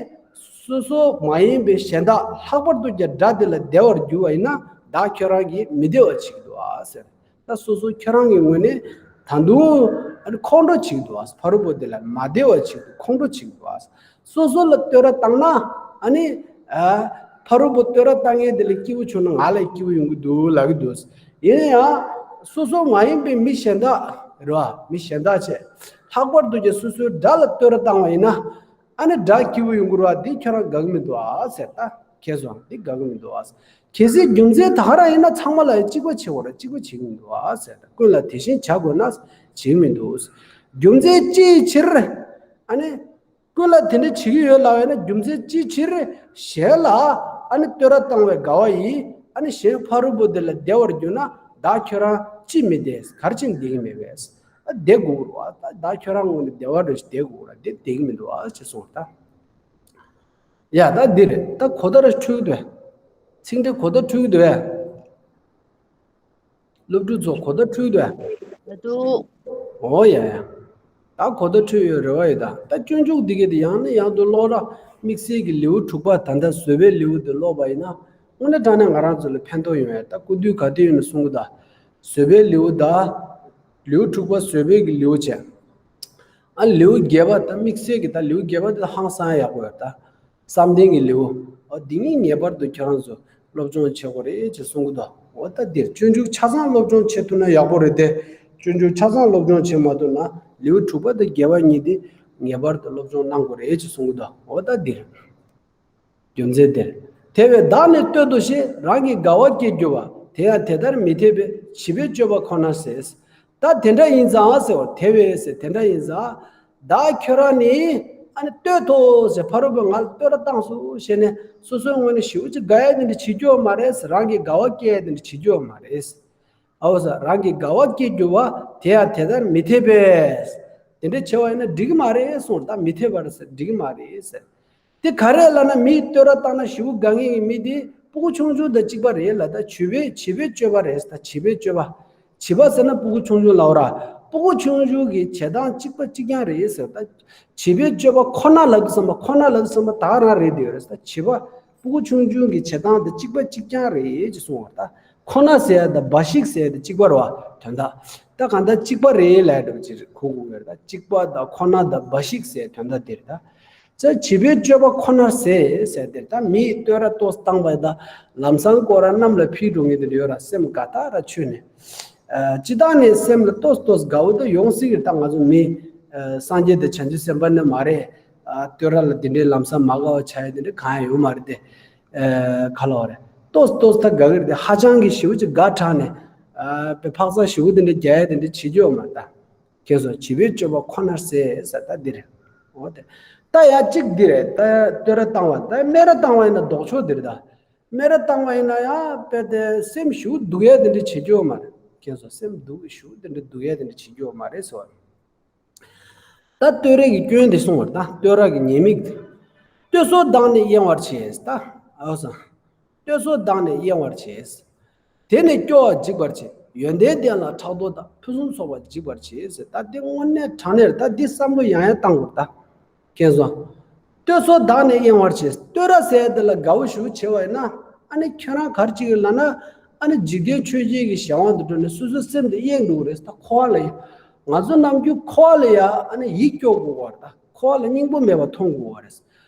སོ་སོ་མ་ཡིན་པའི་གཞན་དག་ལྷག་པར་དུ་ཀྱང་དགྲ་དེ་ལ་བདེ་བར་འགྱུར་བ་ཡིན་ན་བདག་ཁྱོད་རང་གིས་མི་བདེ་བ་བྱེད་ཀྱི་འདུག་ཨ་ཟེར། ད་སོ་སོ་ཁྱོད་རང་གི་ངོས་ནས་ད་དུང་ཨ་ནི་ཁོང་ཁྲོ་བྱེད་ཀྱི་འདུག་ཨ། ཕ་རོལ་པོ་དེ་ལ་མ་བདེ་བ་བྱེད་ཀྱི་འདུག་ཁོང་ཁྲོ་བྱེད་ཀྱི་འདུག་ཨ། སོ་སོ་ལ་བསྟོད་ར་བཏང་ན་ཨ་ནི་ཨ་ཕ་རོལ་པོ་བསྟོད་ར་བཏང་མཁན་དེ་ལ་སྐྱིད་པོ་བྱུང་ན་ང་ལ་སྐྱིད་པོ་ཡོང་གི་འདུག་ལབ་ཀྱི་འདུག་ཡིན་ན་ཡང་སོ་སོ་མ་ཡིན་པའི་མི་གཞན་དག་རེད་བ། མི་གཞན་དག་བྱས། ལྷག་པར་དུ་ཀྱང་སོ་སོའི་དགྲ་ལ་བསྟོད་ར་བཏང་བ་ཡིན་ན། ཨ་ནི་དགྲ་སྐྱིད་པོ་ཡོང་གི་རེད་བ། འདི་ཁྱོད་རང་དགའ་གི་མི་འདུག་ཨ་ཟེར་ད། མཁྱེན་སོང་། འདི་དགའ་གི་མི་འདུག་ཨ། གལ་སྲིད་རྒྱུ་མཚན་ད་ག་རང་ཡིན་ན་ཚང་མ་ལ་གཅིག་པ་བྱེད་དགོས་རེད། གཅིག་པ་བྱེད་ཀྱི་མི་འདུག་ཨ་ཟེར། ཀུན་ལ་དེ་བཞིན་བྱ་དགོས་ན་བྱེད་ཀྱི་མི་འདུག། རྒྱུ་མཚན་ཅིའི་ཕྱིར། ཨ་ནི། ཀུན་ལ་དེ་འདྲ་བྱེད་ཀྱི་ཡོད་ལབ་ཡོད་ན། རྒྱུ་མཚན་ཅིའི་ཕྱིར་གཞན་ལ་ཨ་ནི་བསྟོད་ར་བཏང་བའི་དགའ་བ་ཡིས། ཨ་ནི་གཞན་ཕ་རོལ་པོ་དེ་ལ་བདེ་བར་གྱུར་ན། བདག་ཁྱོད་རང་ཅིས་མི་བདེ། ག་རེ་བྱས་ནས་བདེ་གི་མེད་པས། ཨ་བདེ་དགོས་རེད་བ། ད་བདག་ཁྱོད་རང་ངོས་ནས་བདེ་བ་འདྲ་ཞིག་བདེ་དགོས་རེད། དེ་བདེ་གི་མི་འདུག་ཨ་ཅེས་གསུངས་པ་རེད་ད། ཡ་ད་འདི་རེད། ད་གོ་བརྡ་ར་འཕྲོད་ཀྱི་འདུག་བས། ཚིག་འགྲེལ་གོ་བརྡ་འཕྲོད་ཀྱི་འདུག་བས། སློབ་ཕྲུག་ཚོ་གོ་བརྡ་འཕྲོད་ཀྱི་འདུག་བས། ད་འདུག། ཨོ་ཡ་ཡ། ད་གོ་བརྡ་འཕྲོད་ཡོད་རེ་བ་ཡོད་ད། ད་སྤྱོད་འཇུག་འདི་ག་དེ་ཡང་ནས་ཡང་དུ་ཀློག་ར། དམིགས་བསལ་གྱི་ལེའུ་དྲུག་པ་ད་ལྟ་བཟོད་པའི་ལེའུ་དེ་ཀློག་པ་ཡིན་ན། དངོས་གནས་དྲང་གནས་ང་རང་ཚོ་ལ་ཕན་ཐོགས་ཡོང་ཡ། ད་སྐུ་དུས་ག་དུས་ཡིན་ན་གསུང་གི་ད། བཟོད་པའི་ལེའུ་ད། ལེའུ་དྲུག་པ་བཟོད་པའི་གི་ལེའུ་བྱས། ཨ་ལེའུ་བརྒྱད་པ་ད་དམིགས་བསལ་གྱི་ད་ལེའུ་བརྒྱད་པ་དེ་ཧང་སང་ཡག་པོ་ཡོད་ད། བསམ་གཏན་གྱི་ལེའུ། ཨོ་འདི་གཉིས་ངེས་པར་དུ་ཁྱེད་རང་ཚོ་སློབ་སྦྱོང་བྱེད་དགོས་རེད་ཅེས་གསུང་གི་འདུག། འོ་ད་འདིར་སྤྱོད་འཇུག་ཆ་ཚང་སློབ་སྦྱོང་བྱེད་ཐུབ་ན་ཡག་པོ་རེད་དེ། སྤྱོད་འཇུག་ཆ་ཚང་སློབ་སྦྱོང་བྱེད་མ་ཐུབ་ན་ལེའུ་དྲུག་པ་དང་བརྒྱད་པ་གཉིས་དེ་ངེས་པར་དུ་སློབ་སྦྱོང་གནང་དགོས་རེད་ཅེས་གསུང་གི་འདུག། འོ་ད་འདིར། རྒྱུ་མཚན་དེར། དེ་བས་བདག་ནི་བསྟོད་དོ་ཞེས། རང་གིས་དགའ་བ་སྐྱེ་འགྱུར་བ། དེ་ཡང་དེ་ལྟར་མི་འཐད་པས། བྱིས་པའི་སྤྱོད་པ་ཁོ་ནར་ཟད། ད་དེ་འདྲ་ཡིན་ཙང་ཟེར་བ། དེ་བས་ཟེར་དེ་འདྲ་ཡིན་ཙང་། བདག་ཁྱོད་རང་ནི་ཨ་ནི་བསྟོད་དོ་ཟེར། ཕ་རོལ་པོས་ང་ལ་བསྟོད་ར་བཏང་སོང་ཞེས་ནས་སོ་སོའི་ངོས་ནས་ཞེ་པོ་ཅིག་དགའ་ཡ་དེ་འདྲ་བྱེད་རྒྱུ་ཡོད་མ་རེད། རང་གིས་དགའ་བ་སྐྱེ་ཡ་དེ་འདྲ་བྱེད་རྒྱུ་ཡོད་མ་རེད། ཨའོ་ཟེར། རང་གིས་དགའ་བ་སྐྱེ་འགྱུར་བ། དེ་ཡང་དེ་ལྟར་མི་འཐད་པས། དེ་འདྲ་བྱས་པ་ཡིན་ན་འགྲིག་གི་མ་རེད་གསུངས། ད་མི་འཐད་པ་རེད་ཟེར། འགྲིག་གི་མ་རེད་ཟེར། དེ་ག་རེ་ལབ་ན། མིས་བསྟོད་ར་བཏང་ན་ཞེ་པོ་དགའ་མཁན་གྱི་མི་དེ་སྤུ་གུ་ཆུང་ཆུང་དང་གཅིག་པ་རེད་ལ། ད་བྱིས་པའི་བྱིས་པའི་སྤྱོད་པ་རེད། ད་བྱིས་པའི་སྤྱོད་པ། བྱིས་པ་ཟེར་ན་སྤུ་གུ་ཆུང་ཆུང་ལབ་ར། སྤུ་གུ་ཆུང་ཆུང་གི་བྱེད་སྟངས་གཅིག་པ་གཅིག་རྐྱང་རེད་ཟེར། ད་བྱིས་པའི་སྤྱོད་པ་ཁོ་ན་ལབ་དུས་ཙམ་པ། ཁོ་ན་ལབ་དུས་ཙམ་པ་ད་ག་རང་རེད་དེ་རེད། ད་བྱིས་པ་སྤུ་གུ་ཆུང་ཆུང་གི་བྱེད་སྟངས་དེ་གཅིག་པ་གཅིག་རྐྱང་རེད་ཅེས་གསུངས་པ་རེད། ད་ཁོ་ན་ཟེར་ཡ་དང་འབའ་ཞིག་ཟེར་ཡ་དེ་གཅིག་པ་རེད་བ། དོན་དག་ད་གང་ལྟར་གཅིག་པ་རེད་ལབ་ཡ་འདྲ་པོ་ཅིག་གོ་དགོས་ཀྱི་རེད། ད་གཅིག་པ་དང་ཁོ་ན་དང་འབའ་ཞིག་ཟེར་དོན་དག་དེ་རེད་ད། ཙ་བྱིས་པའི་སྤྱོད་པ་ཁོ་ནར་ཟད་ཟེར་དེ། ད་མིས་བསྟོད་ར་ཏོག་བཏང་བ་ད་ལམ་སང་སྐོར་ར་གནམ་ལ་འཕུར་འགྲོ་མཁན་དེ་འདྲ་ཡོད་ར། སེམས་དགའ་ཐག་ར་ཆོད་ནས། ཨ་སྤྱིར་བཏང་ནས་སེམས་ལ་ཏོག་ཏོག་དགའ་བོ་ད་ཡོང་སྲིད་ཀྱི་རེད། ད་ང་ཚོ་མི་ཨ་སངས་རྒྱས་དང་བྱང་ཆུབ་སེམས་དཔའ་ནི་མ་རེད། ཨ་བསྟོད་ར་ལ་དེ་འདྲའི་ལམ་སང་མ་དགའ་བ་ཆགས་ཡ་དེ་འདྲ་གང་ཡང་ཡོད་མ་རེད་དེ། ཨ་ག་ལབ་དགོས་རེད། ཏོག་ཏོག་ད་དགའ་གི་རེད་དེ། ཧ་ཅང་གི་ཞེ་པོ་ཅིག་དགའ་དྲགས་ནས། ཨ་དཔེ་འཕག་འཚག་ཞེ་པོ་དེ་འདྲ་རྒྱག་ཡ་དེ་འདྲ་བྱེད་རྒྱུ་ཡོད་མ་རེད་ད། མཁྱེན་སོང་། བྱིས་པའི་སྤྱོད་པ་ཁོ་ནར་ཟད་ཟེར་ད་འདི་རེད། འོ་དེ། ད་ཡ་གཅིག་འདི་རེད། ད་བསྟོད་ར་བཏང་བ། ད་སྨད་ར་བཏང་བ་ཡིན་ན་ལྡོག་ཕྱོགས་འདི་རེད་ད། སྨད་ར་བཏང་བ་ཡིན་ན་ཡང་དཔེ་དེ་སེམས་ཞེ་པོ་སྡུག་ཡ་དེ་འདྲ་བྱེད་རྒྱུ་ཡོད་མ་རེད། མཁྱེན་སོང་། སེམས་སྡུག་ཞེ་པོ་དེ་འདྲ་སྡུག་ཡ་དེ་འདྲ་བྱེད་རྒྱུ་ཡོད་མ་རེད་ཟེར་བ། ད་བསྟོད་ར་གི་སྐྱོན་དེ་གསུངས་པ་རེད་ད། བསྟོད་ར་གི་ཉེས་དམིགས་དེ། བསྟོད་སོགས་བདག་ནི་གཡེང་བར་བྱེད། ད་ཨའོ་ས། བསྟོད་སོགས་བདག་ནི་གཡེང་བར་བྱེད། དེ་ནི་སྐྱོ་བ་འཇིག་པར་བྱེད། ཡོན་ཏན་ལྡན་ལ་ཕྲག་དོག་དང་། ཕུན་སུམ་ཚོགས་པ་འཇིག་པར་བྱེད་ཟེར། ད་འདི་དངོས་གནས་དྲང་གནས་རེད། ད་འདི་བསམ་བློ་ཡང་ཡང་བཏང་དགོས་ད། མཁྱེན་སོང་། བསྟོད་སོགས་བདག་ནི་གཡེང་བར་བྱེད། བསྟོད་ར་ཟེར་ཡ་དེ་ལ་དགའ་བོ་ཞེ་པོ་བྱེད་པ་ཡིན་ན། ཨ་ནི་ཁྱོད་རང་ག་རེ་བྱེད་ཀྱི་ལབ་ན། ཨ་ནི་འཇིག་རྟེན་ཆོས་བརྒྱད་ཀྱི་གཞན་དབང་དུ་གྲོལ་ནས་སོ་སོའི་སེམས་དེ་གཡེང་འགྲོ་གི་རེད། ད་འཁོར་བ་ལ་ཡ། ང་ཚོ་ནམ་རྒྱུན་འཁོར་བ་ལ་ཡ་ཨ་ནི་ཡིད་སྐྱོ་དགོས་པ་རེད། ད་འཁོར་བ་ལ་སྙིང་པོ་མེད་པ་མཐོང་དགོས་པ་རེད།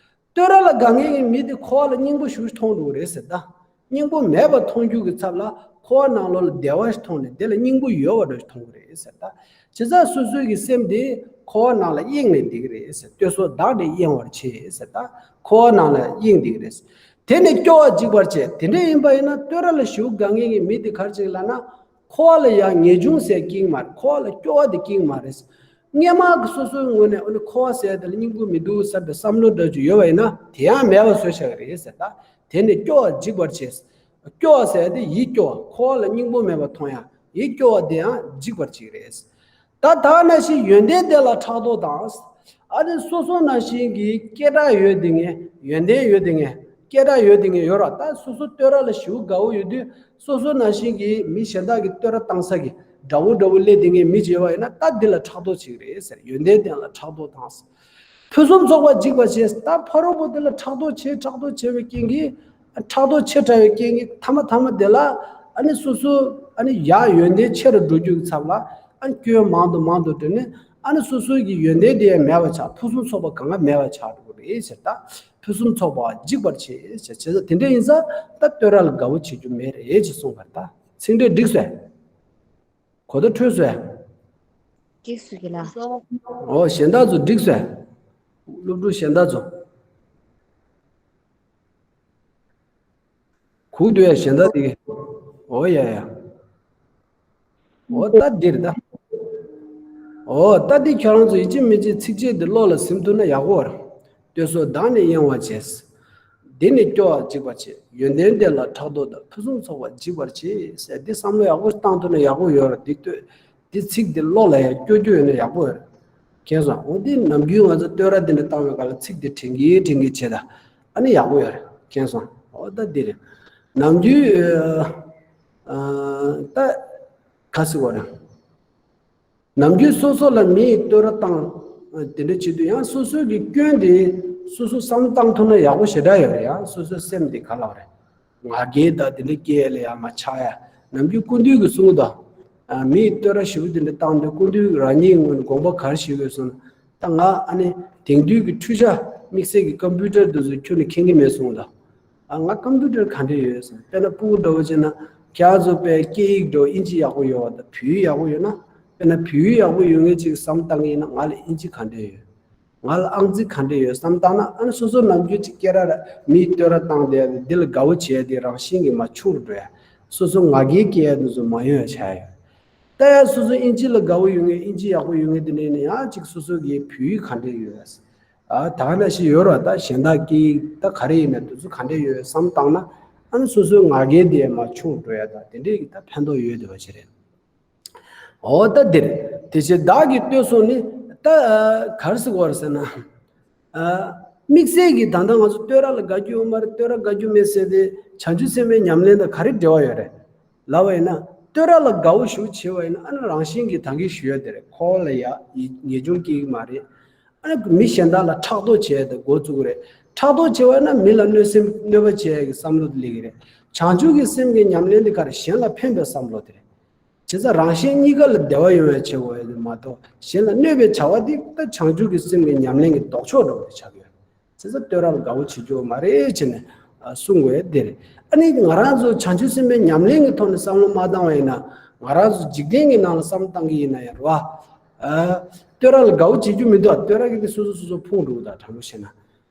བསྟོད་ར་ལ་དགའ་མཁན་གྱི་མི་དེ་འཁོར་བ་ལ་སྙིང་པོ་ཞེ་པོ་ཞིག་མཐོང་འགྲོ་གི་རེད་ཟེར་ད། སྙིང་པོ་མེད་པ་མཐོང་རྒྱུ་གི་ཚབ་ལ་འཁོར་བ་ནང་ལོགས་ལ་བདེ་བ་ཞིག་མཐོང་ནས་དེ་ལ་སྙིང་པོ་ཡོད་པ་འདྲ་ཞིག་མཐོང་གི་རེད་ཟེར་ད། བྱས་ཙང་སོ་སོའི་གི་སེམས་དེ་འཁོར་བ་ནང་ལ་གཡེང་ནས་བསྡད་ཀྱི་རེད་ཟེར། བསྟོད་སོགས་བདག་ནི་གཡེང་བར་བྱེད་ཟེར་ད། འཁོར་བ་ནང་ལ་གཡེང་བསྡད་ཀྱི་རེད། དེ་ནི་སྐྱོ་བ་འཇིག་པར་བྱེད། དེ་འདྲ་ཡིན་པ་ཡིན་ན་བསྟོད་ར་ལ་ཞེ་པོ་དགའ་མཁན་གྱི་མི་དེ་ག་རེ་བྱེད་ཀྱི་ལབ་ན། འཁོར་བ་ལ་ཡང་ངེས་འབྱུང་ཟེར་སྐྱེ་གི་མ་རེད། འཁོར་བ་ལ་སྐྱོ་བ་དེ་སྐྱེ་གི་མ་རེད། སྔོན་མ་གི་སོ་སོའི་ངོས་ནས་ཨ་ནི་འཁོར་བ་ཟེར་དེ་ལ་སྙིང་པོ་མི་འདུག་བསམ་པའི་བསམ་བློ་འདྲ་ཅིག་ཡོད་པ་ཡིན་ན་དེ་ཡང་མེད་པ་བཟོས་བཞག་གི་རེད་ཟེར་ད། དེ་ནི་སྐྱོ་བ་འཇིག་པར་བྱེད། སྐྱོ་བ་ཟེར་དེ་ཡིད་སྐྱོ་བ། འཁོར་བ་ལ་སྙིང་པོ་མེད་པ་མཐོང་ཡ། ཡིད་སྐྱོ་བ་དེ་ཡང་འཇིག་པར་བྱེད་ཀྱི་རེད། ད་ད་ནང་བཞིན་ཡོན་ཏན་ལྡན་ལ་ཕྲག་དོག་དང་། ཨ་ནི་སོ་སོ་ནང་བཞིན་གྱི་སྐད་གྲགས་ཡོད་དེ་ངས། ཡོན་ཏན་ཡོད་དེ་ངས། སྐད་གྲགས་ཡོད་དེ་ངས་ཡོད་ར། ད་སོ་སོ་བསྟོད་ར་ལ་ཞེ་པོ་དགའ་བོ་ཡོད་དུས་སོ་སོ་ནང་བཞིན་གྱི་མི་གཞན་དག་གི་བསྟོད་ར་བཏང་ས་གི་དགྲ་བོ་འདྲ་བོ་སླེབས་དེ་ངས་མི་བྱེད་པ་ཡིན་ན་ད་འདི་ལ་ཕྲག་དོག་བྱེད་ཀྱི་རེད་ཟེར། ཡོན་ཏན་ལྡན་ལ་ཕྲག་དོག་དང་། ཕུན་སུམ་ཚོགས་པ་འཇིག་པར་བྱེད། ད་ཕ་རོལ་པོ་དེ་ལ་ཕྲག་དོག་བྱེད། ཕྲག་དོག་བྱེད་པའི་རྐྱེན་གྱིས། ཕྲག་དོག་ཆེ་དྲགས་པའི་རྐྱེན་གྱིས་མཐའ་མ་མཐའ་མ་དེ་ལ་ཨ་ནི་སོ་སོ་ཨ་ནི་ཡར་ཡོན་ཏན་ཆེ་རུ་འགྲོ་རྒྱུ་གི་ཚབ་ལ་ཨ་ནི་སྐྱོན་མང་དུ་མང་དུ་འགྲོ་ནས་ཨ་ནི་སོ་སོའི་གི་ཡོན་ཏན་དེ་ཡང་མེད་པ་ཆགས། ཕུན་སུམ་ཚོགས་པ་གང་ག་མེད་པ་ཆགས་འགྲོ་གི་རེད་ཟེར། ད་ཕུན་སུམ་ཚོགས་པ་འཇིག་པར་བྱེད་ཟེར། བྱས་ཙང་དེ་འདྲ་ཡིན་ཙང་ད་བསྟོད་ར་ལ་དགའ་བོ་བྱེད་རྒྱུ་མེད་རེད་ཅེས་གསུངས་པ་རེད། ད་ཚིག་འགྲེལ་འགྲིག་སོང་། གོ་བརྡ་འཕྲོད་སོང་། འགྲིག་སོང་གི་ལ། ཨོ་གཞན་དག་ཚོ་འགྲིག་སོང་། སློབ་ཕྲུག་གཞན་དག་ཚོ། གུག་འདུག་ཡ་གཞན་དག་དེ་གི། འོ་ཡ་ཡ། འོ་ད་འདིར་ད། འོ་ད་འདི་ཁྱོད་རང་ཚོ་ཡིན་གཅིག་མིན་གཅིག་ཚིགས་བཅད་འདི་བློ་ལ་ཟིན་ཐུབ་ན་ཡག་པོ་རེད། ལྟོས་སོ་བདག་ནི་གཡེང་བར་བྱེད། འདི་ནི་སྐྱོ་བ་འཇིགས་པར་བྱེད། ཡོན་ཏན་དེ་ལ་ཕྲག་དོག་དང་། ཕུན་སུམ་ཚོགས་པ་འཇིག་པར་བྱེད་ཟེར། འདི་བསམ་བློ་ཡག་པོ་བཏང་ཐུབ་ན་ཡག་པོ་ཡོད་རེད། འདི་ལྟོས། འདི་ཚིག་འདི་བློ་ལ་ཡང་སྐྱོ་སྐྱོ་ཡོད་ན་ཡག་པོ་ཡོད་རེད། མཁྱེན་སོང་། འོ་འདི་ནམ་རྒྱུན་ང་ཚོ་བསྟོད་ར་འདི་འདྲ་བཏང་བའི་སྐབས་ལ་ཚིག་འདི་དྲན་གི་དྲན་གི་བྱེད་ད། ཨ་ནི་ཡག་པོ་ཡོད་རེད། མཁྱེན་སོང་། འོ་ད་འདི་རེད། ནམ་རྒྱུན་ཨ་ད་ག་ཟེར་བ་རེད། ནམ་རྒྱུན་སོ་སོ་ལ་མི་ཡིས་བསྟོད་ར་བཏང་། དེ་འདྲ་བྱེད་དུས་ཡང་སོ་སོའི་གི་སྐྱོན་དེ་སོ་སོ་བསམ་བློ་བཏང་ཐུབ་ན་ཡག་པོ་ཞེ་དྲག་ཡོད་རེད། ཡང་སོ་སོའི་སེམས་དེ་ག་ལབ་རེད། ང་རྒྱལ་དང་དེ་འདྲ་སྐྱེ་ལ་ཡང་མ་ཆགས་ཡ། ནམ་རྒྱུན་སྐུ་མདུན་གྱིས་གསུངས་དང་། མི་ཡིས་བསྟོད་ར་ཞེ་པོ་དེ་འདྲ་བཏང་དུས་སྐུ་མདུན་གྱིས་རང་ཉིད་ངོས་ནས་དགོངས་པ་ག་རེ་བཞེས་དགོས་སོང་ན། ད་ང་ཨ་ནི་དེང་དུས་ཀྱི་འཕྲུལ་ཆ་དམིགས་བསལ་གྱི་ཀམ་པུ་ཊར་དེ་ཚོ་ཁྱོན་ནས་མཁྱེན་གྱི་མེད་གསུངས་དང་། ཨ་ང་ཀམ་པུ་ཊར་ག་འདྲ་ཡོད་ཟེར། དཔེར་ན་ཕྲུ་གུ་འདྲ་བོ་བྱས་ན་ཁྱེད་རང་ཚོ་དཔེ་སྐད་ཡིག་འདྲ་བོ་དབྱིན་ཇི་ཡག་པོ་ཡོད་པ་དང་བོད་ཡིག་ཡག་པོ་ཡོད་ན། དཔེར་ན་བོད་ཡིག་ཡག་པོ་ཡོད་མཁན་ཅིག་བསམ་བཏང་གི་ཡིན་ན་ང་ལ་དབྱིན་ཇི་ག་འདྲ་ཡོད། ང་ལ་ཨང་རྩིས་ག་འདྲ་ཡོད་བསམ་བཏང་ན། ཨ་ནི་སོ་སོ་ནམ་རྒྱུན་ཅིག་སྐད་ར་ར་མིས་བསྟོད་ར་བཏང་བསྡད་ཡ་དེ་འདི་ལ་དགའ་བོ་བྱས་ཏེ་རང་བཞིན་གྱིས་མར་ཆུང་རུ་འགྲོ་ཡ། སོ་སོ་ང་རྒྱལ་སྐྱེ་ཡ་དེ་ཚོ་མ་ཡོང་ཡ་ཆགས་ཡོད། ད་ཡང་སོ་སོ་དབྱིན་ཇི་ལ་དགའ་བོ་ཡོད་མཁན་དབྱིན་ཇི་ཡག་པོ་ཡོད་མཁན་དེ་འདྲ་ཡིན་ན་ཡང་ཅིག་སོ་སོ་གི་བོད་ཡིག་ག་འདྲ་ཡོད། ཨ་ད་ག་ནང་བཞིན་ཡོད་རེད། ད་གཞན་དག་གི་ད་ག་རེ་ཡིན་ན་དེ་ཚོ་ག་འདྲ་ཡོད་བསམ་བཏང་ན། ཨ་ནི་སོ་སོའི་ང་རྒྱལ་དེ་མར་ཆུང་འགྲོ་ཡ་ད་དེ་འདྲའི་གི་ད་ཕན་ཐོགས་ཡོད་བསྡད་པ་ཞིག་རེད། འོ་ད་འདིར་དེ་བཞིན་བདག་གིས་ལྟོས་སོང་ནི། ད་ཨ་ག་རེ་ཟེར་དགོས་རེད་ཟེར་ན། ཨ་དམིགས་བསལ་གྱིས་ད་ལྟ་ང་ཚོ་བསྟོད་ར་ལ་དགའ་རྒྱུ་ཡོད་མ་རེད། བསྟོད་ར་དགའ་རྒྱུ་མེད་ཟེར་ཏེ་བྱང་ཆུབ་སེམས་དཔའི་ཉམས་ལེན་དང་ག་རེ་འབྲེལ་བ་ཡོད་རེད་ལབ་པ་ཡིན་ན། བསྟོད་ར་ལ་དགའ་བོ་ཞེ་པོ་བྱེད་པ་ཡིན་ན་ཨ་ནི་རང་བཞིན་གྱིས་ད་གིན་ཞུ་ཡ་དེ་རེད། ཁོ་ལ་ཡ་ངེས་འབྱུང་སྐྱེ་གི་མ་རེད། ཨ་ནི་མི་གཞན་དག་ལ་ཕྲག་དོག་བྱས་ཏེ་འགོ་བཙུགས་རེད། ཕྲག་དོག་བྱས་པ་ན་མི་ལ་གནོད་སེམས་གནོད་པ་བྱས་ཀྱི་བསམ་བློ་དེ་སླེབས་ཀྱི་རེད། བྱང་ཆུབ་ཀྱི་སེམས་ཀྱི་ཉམས་ལེན་དེ་ག་རེ་གཞན་ལ་ཕན་པའི་བསམ་བློ་དེ་རེད། བྱས་ཙང་རང་གཞན་གཉིས་ཀ་ལ་བདེ་བ་ཡོང་བའི་ཆེད་དུ་ཡོད་དེ་མ་གཏོགས་གཞན་ལ་གནོད་པའི་བྱ་བ་དེ་ད་བྱང་ཆུབ་ཀྱི་སེམས་ཀྱི་ཉམས་ལེན་གྱི་ལྡོག་ཕྱོགས་འདྲ་བོ་དེ་ཆགས་ཀྱི་ཡོད། བྱས་ཙང་བསྟོད་ར་ལ་དགའ་བོ་བྱེད་རྒྱུ་མ་རེད་བྱས་ནས་གསུང་དགོས་དེ་རེད། ཨ་ནི་ང་རང་ཚོ་བྱང་ཆུབ་སེམས་དཔའི་ཉམས་ལེན་གྱི་ཐོག་ནས་བསམ་བློ་མ་བཏང་བ་ཡིན་ན། ང་རང་ཚོ་འཇིག་རྟེན་གྱི་ནང་ལ་བསམ་བློ་བཏང་གི་ཡིན་ན་ཡང་རེད་བ། ཨ་བསྟོད་ར་ལ་དགའ་བོ་བྱེད་རྒྱུ་མི་འདུག་བསྟོད་ར་གི་དེ་སོ་སོ་སོ་སོ་ཕུང་འགྲོ་གི། ད་དྲང་པོ་བཤད་ན།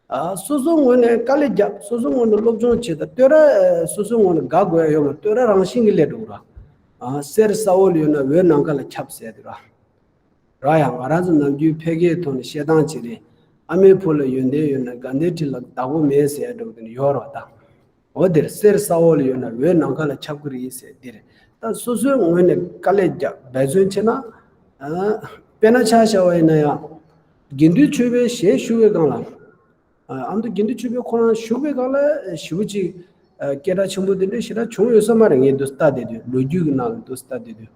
ཨ་སོ་སོའི་ངོས་ནས་དཀའ་ལས་རྒྱབ། སོ་སོའི་ངོས་ནས་སློབ་སྦྱོང་བྱེད། ད་བསྟོད་ར་ཨ་སོ་སོའི་ངོས་ནས་དགའ་དགོས་ཡ་ཡོད་མ་རེད། བསྟོད་ར་རང་བཞིན་གྱིས་སླེབས་འགྲོ་གི་ར། ཨ་གསེར་ས་འོག་ལ་ཡོད་ན་འོད་ནམ་མཁའ་ལ་ཁྱབ་ཟེར་དེ་ར། ར་ཡང་ང་རང་ཚོ་ནམ་རྒྱུན་ཕལ་སྐད་ཐོག་ནས་བཤད་སྟངས་ཅིག་རེད། ཨ་མའི་བུ་ལ་ཡོན་ཏན་ཡོད་ན་དགའ་ལྡན་ཁྲི་ལ་བདག་པོ་མེད་ཟེར་ཡ་འདྲ་བོ་དེ་འདྲ་ཡོད་རེད་བ་ད། འོ་དེར་གསེར་ས་འོག་ལ་ཡོད་ན་འོད་ནམ་མཁའ་ལ་ཁྱབ་ཀྱི་རེད་ཟེར་དེ་རེད། ད་སོ་སོའི་ངོས་ནས་དཀའ་ལས་རྒྱབ་འབད་བརྩོན་བྱས་ན། ཨ་དཔེར་ན་ཆ་བཞག་པ་ཡིན་ན་ཡང་། དགེ་འདུན་ཆོས་འཕེལ་ཞལ་བཞུགས་པའི་སྒང་ལ། ཨ་ཨ་མདོ་དགེ་འདུན་ཆོས་འཕེལ་ཁོ་རང་བཞུགས་པའི་སྒང་ལ་ཞེ་པོ་ཅིག་ཨ་སྐད་གྲགས་ཆེན་པོ་དེ་འདྲ་ཞེ་དྲག་བྱུང་ཡོད་ས་མ་རེད། ངས་འདུག་ལྟ་བསྡད་དུས། ལོ་རྒྱུས་ཀྱི་ནང་ལ་འདུག་ལྟ་བསྡད་དུས།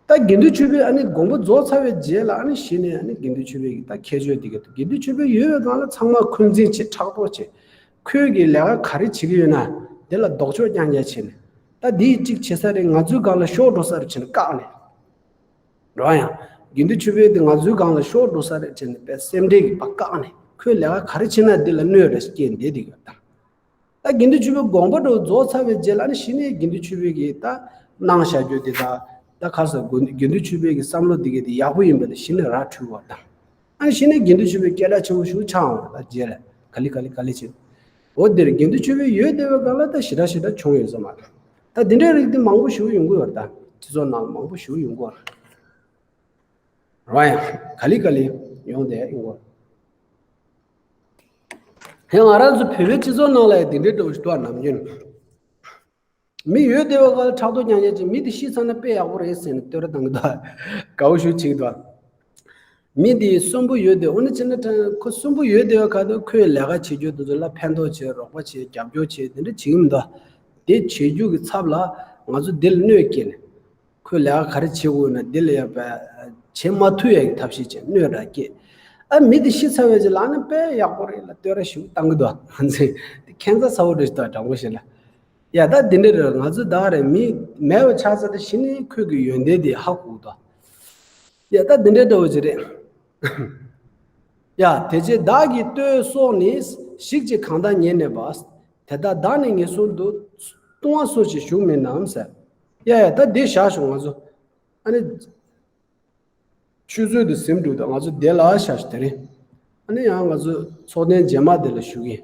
ད་དགེ་འདུན་ཆོས་འཕེལ་ཨ་ནི་དགོངས་པ་རྫོགས་ཚར་བའི་རྗེས་ལ་ཨ་ནི་གཞི་ནས་ཨ་ནི་དགེ་འདུན་ཆོས་འཕེལ་གྱི་ད་ཁྱད་ཆོས་དེ་ག་དགེ་འདུན་ཆོས་འཕེལ་ཡོད་པའི་སྒང་ལ་ཚང་མ་འཁོན་འཛིན་བྱེད། ཕྲག་དོག་བྱེད། ཁོས་ཀྱི་ལས་ཀ་ག་རེ་བྱེད་ཀྱི་ཡོད་ན་དེ་ལ་ལྡོག་ཕྱོགས་རྐྱང་རྐྱང་བྱས་ནས། ད་འདིས་གཅིག་བྱེད་ས་རེད། ང་ཚོའི་སྒང་ལ་ཤོར་འགྲོ་ས་རེད་བྱས་ནས་བཀག་ནས། རོ་ཡང་། དགེ་འདུན་ཆོས་འཕེལ་དེ་ང་ཚོའི་སྒང་ལ་ཤོར་འགྲོ་ས་རེད་བྱས་ནས་དཔེ་སེམས་ཁྲལ་གྱིས་ཕར་བཀག་ནས། ཁོས་ལས་ཀ་ག་རེ་བྱེད་ན་འདི་ལ་གནོད་རེ་སྐྱེལ་བསྡད་དེ་ཡོད་ད། ད་དགེ་འདུན་ཆོས་འཕེལ་དགོངས་པ་འགྲོ་རྫོགས་ཚར་བའི་རྗེས་ལ་ནི་གཞི་ནས་དགེ་འདུན་ཆོས་འཕེལ་གྱིས་ད་གནང་བཞག་རྒྱུ་དེ་དག་ད་ག་ས་དགེ་འདུན་ཆོས་འཕེལ་གྱི་བསམ་བློ་དེ་གས་དེ་ཡག་པོ་ཡིན་པ་དེ་གཞི་ནས་ར་འཕྲོད་པ་དང་། ཨ་ནི་གཞི་ནས་དགེ་འདུན་ཆོས་འཕེལ་སྐད་གྲགས་ཆེན་པོ་ཞིག་ཆགས་འོང་ད་རྗེས་ལ་ག་ལེ་ག་ལེ་ག་ལེ་བྱེད། འོ་དེར་དགེ་འདུན་ཆོས་འཕེལ་ཡོད་བསྡད་པའི་སྒང་ལ་ད་ཞེ་དྲག་ཞེ་དྲག་བྱུང་ཡོད་ས་མ་རེད། ད་དེ་འདྲའི་རིགས་དེ་མང་པོ་ཞིག་ཡོང་གི་ཡོད་རེད་ད། སྤྱི་ཚོགས་ནང་མང་པོ་ཞིག་ཡོང་གི་ཡོད་རེད། ར་ཡང་ག་ལེ་ག་ལེ་ཡོང་བསྡད་ཡོད་རེད། ཧེ་ང་རང་ཚོ་བོད་པའི་སྤྱི་ཚོགས་ནང་ལ་ཡང་དེ་འདྲའི་འདྲ་བོ་ཞིག་འདུག་ནམ་རྒྱུན། མི་ཡོད་བསྡད་པའི་སྒང་ལ་ཕྲག་དོག་རྐྱང་རྐྱང་བྱེད། མི་དེ་ཤི་ཚར་ན་དཔེ་ཡག་པོ་རེད་ཟེར་ནས་བསྟོད་ར་བཏང་གི་འདུག་དགའ་བོ་ཞེ་པོ་བྱེད་ཀྱི་འདུག་མི་དེ་གསོན་པོ་ཡོད་དེ་འོ་ན་བྱས་ན་ཁོ་གསོན་པོ་ཡོད་བསྡད་པའི་ཁ་ཐུག་ཁོས་ལས་ཀ་བྱེད་རྒྱུ་དེ་ཚོ་ལ་ཕན་ཐོགས་བྱེད། རོགས་པ་བྱེད། རྒྱབ་སྐྱོར་བྱེད། དེ་འདྲ་བྱེད་ཀྱི་མི་འདུག་དེ་བྱེད་རྒྱུ་གི་ཚབ་ལ་ང་ཚོ་དེ་ལ་གནོད་སྐྱེལ་ནས། ཁོས་ལས་ཀ་ག་རེ་བྱེད་དགོས་ན་དེ་ལ་ཡང་བྱེད་མ་ཐུབ་ཡ་གི་ཐབས་ཤེས་བྱས་གནོད་ར་སྐྱེལ། ཨ་མི་དེ་ཤི་ཚར་བའི་རྗེས་ལ་ཨ་ནི་དཔེ་ཡག་པོ་རེད་ལབ་བསྟོད་ར་ཞེ་པོ་བཏང་གི་འདུག་ང་ཚོས་དེ་ཁྱད་མཚར་ཚ་པོ་འདྲ་ཞིག་འདུག་དྲང་པོ་བཤད་ན། ཡ་ད་འདི་འདྲ་རེད། ང་ཚོ་ད་རེད་མི་མེད་པ་ཆགས་ཚར་དུས་གཞི་ནས་ཁོས་ཀྱི་ཡོན་ཏན་དེ་ཧ་གོ་གི་འདུག་ཡ་ད་འདི་འདྲ་འདྲ་བོ་ཅིག་རེད། ཡ་དེ་རྗེས་བདག་གིས་ལྟོས་སོ་ནི། ཞིག་ཅིག་གང་དག་ཉེ་ནས་པ། དེ་དག་བདག་ནི་ངེས་སོ་འདུག་ལྟུང་བ་སོ་ཞིག་ཞུགས་མིན་ནམ་ཟེར། ཡ་ཡ་ད་འདི་བཞག་ཤོག་ང་ཚོ། ཨ་ནི། ཆུད་ཟོས་དུ་ཟིན་འགྲོ་དང་ང་ཚོ་དེ་ལ་བཞག་ཤོག་དེ་རིང་། ཨ་ནི་ཡང་ང་ཚོ་ཚོགས་ཐེངས་རྗེས་མ་དེ་ལ་ཞུགས་ཀྱི།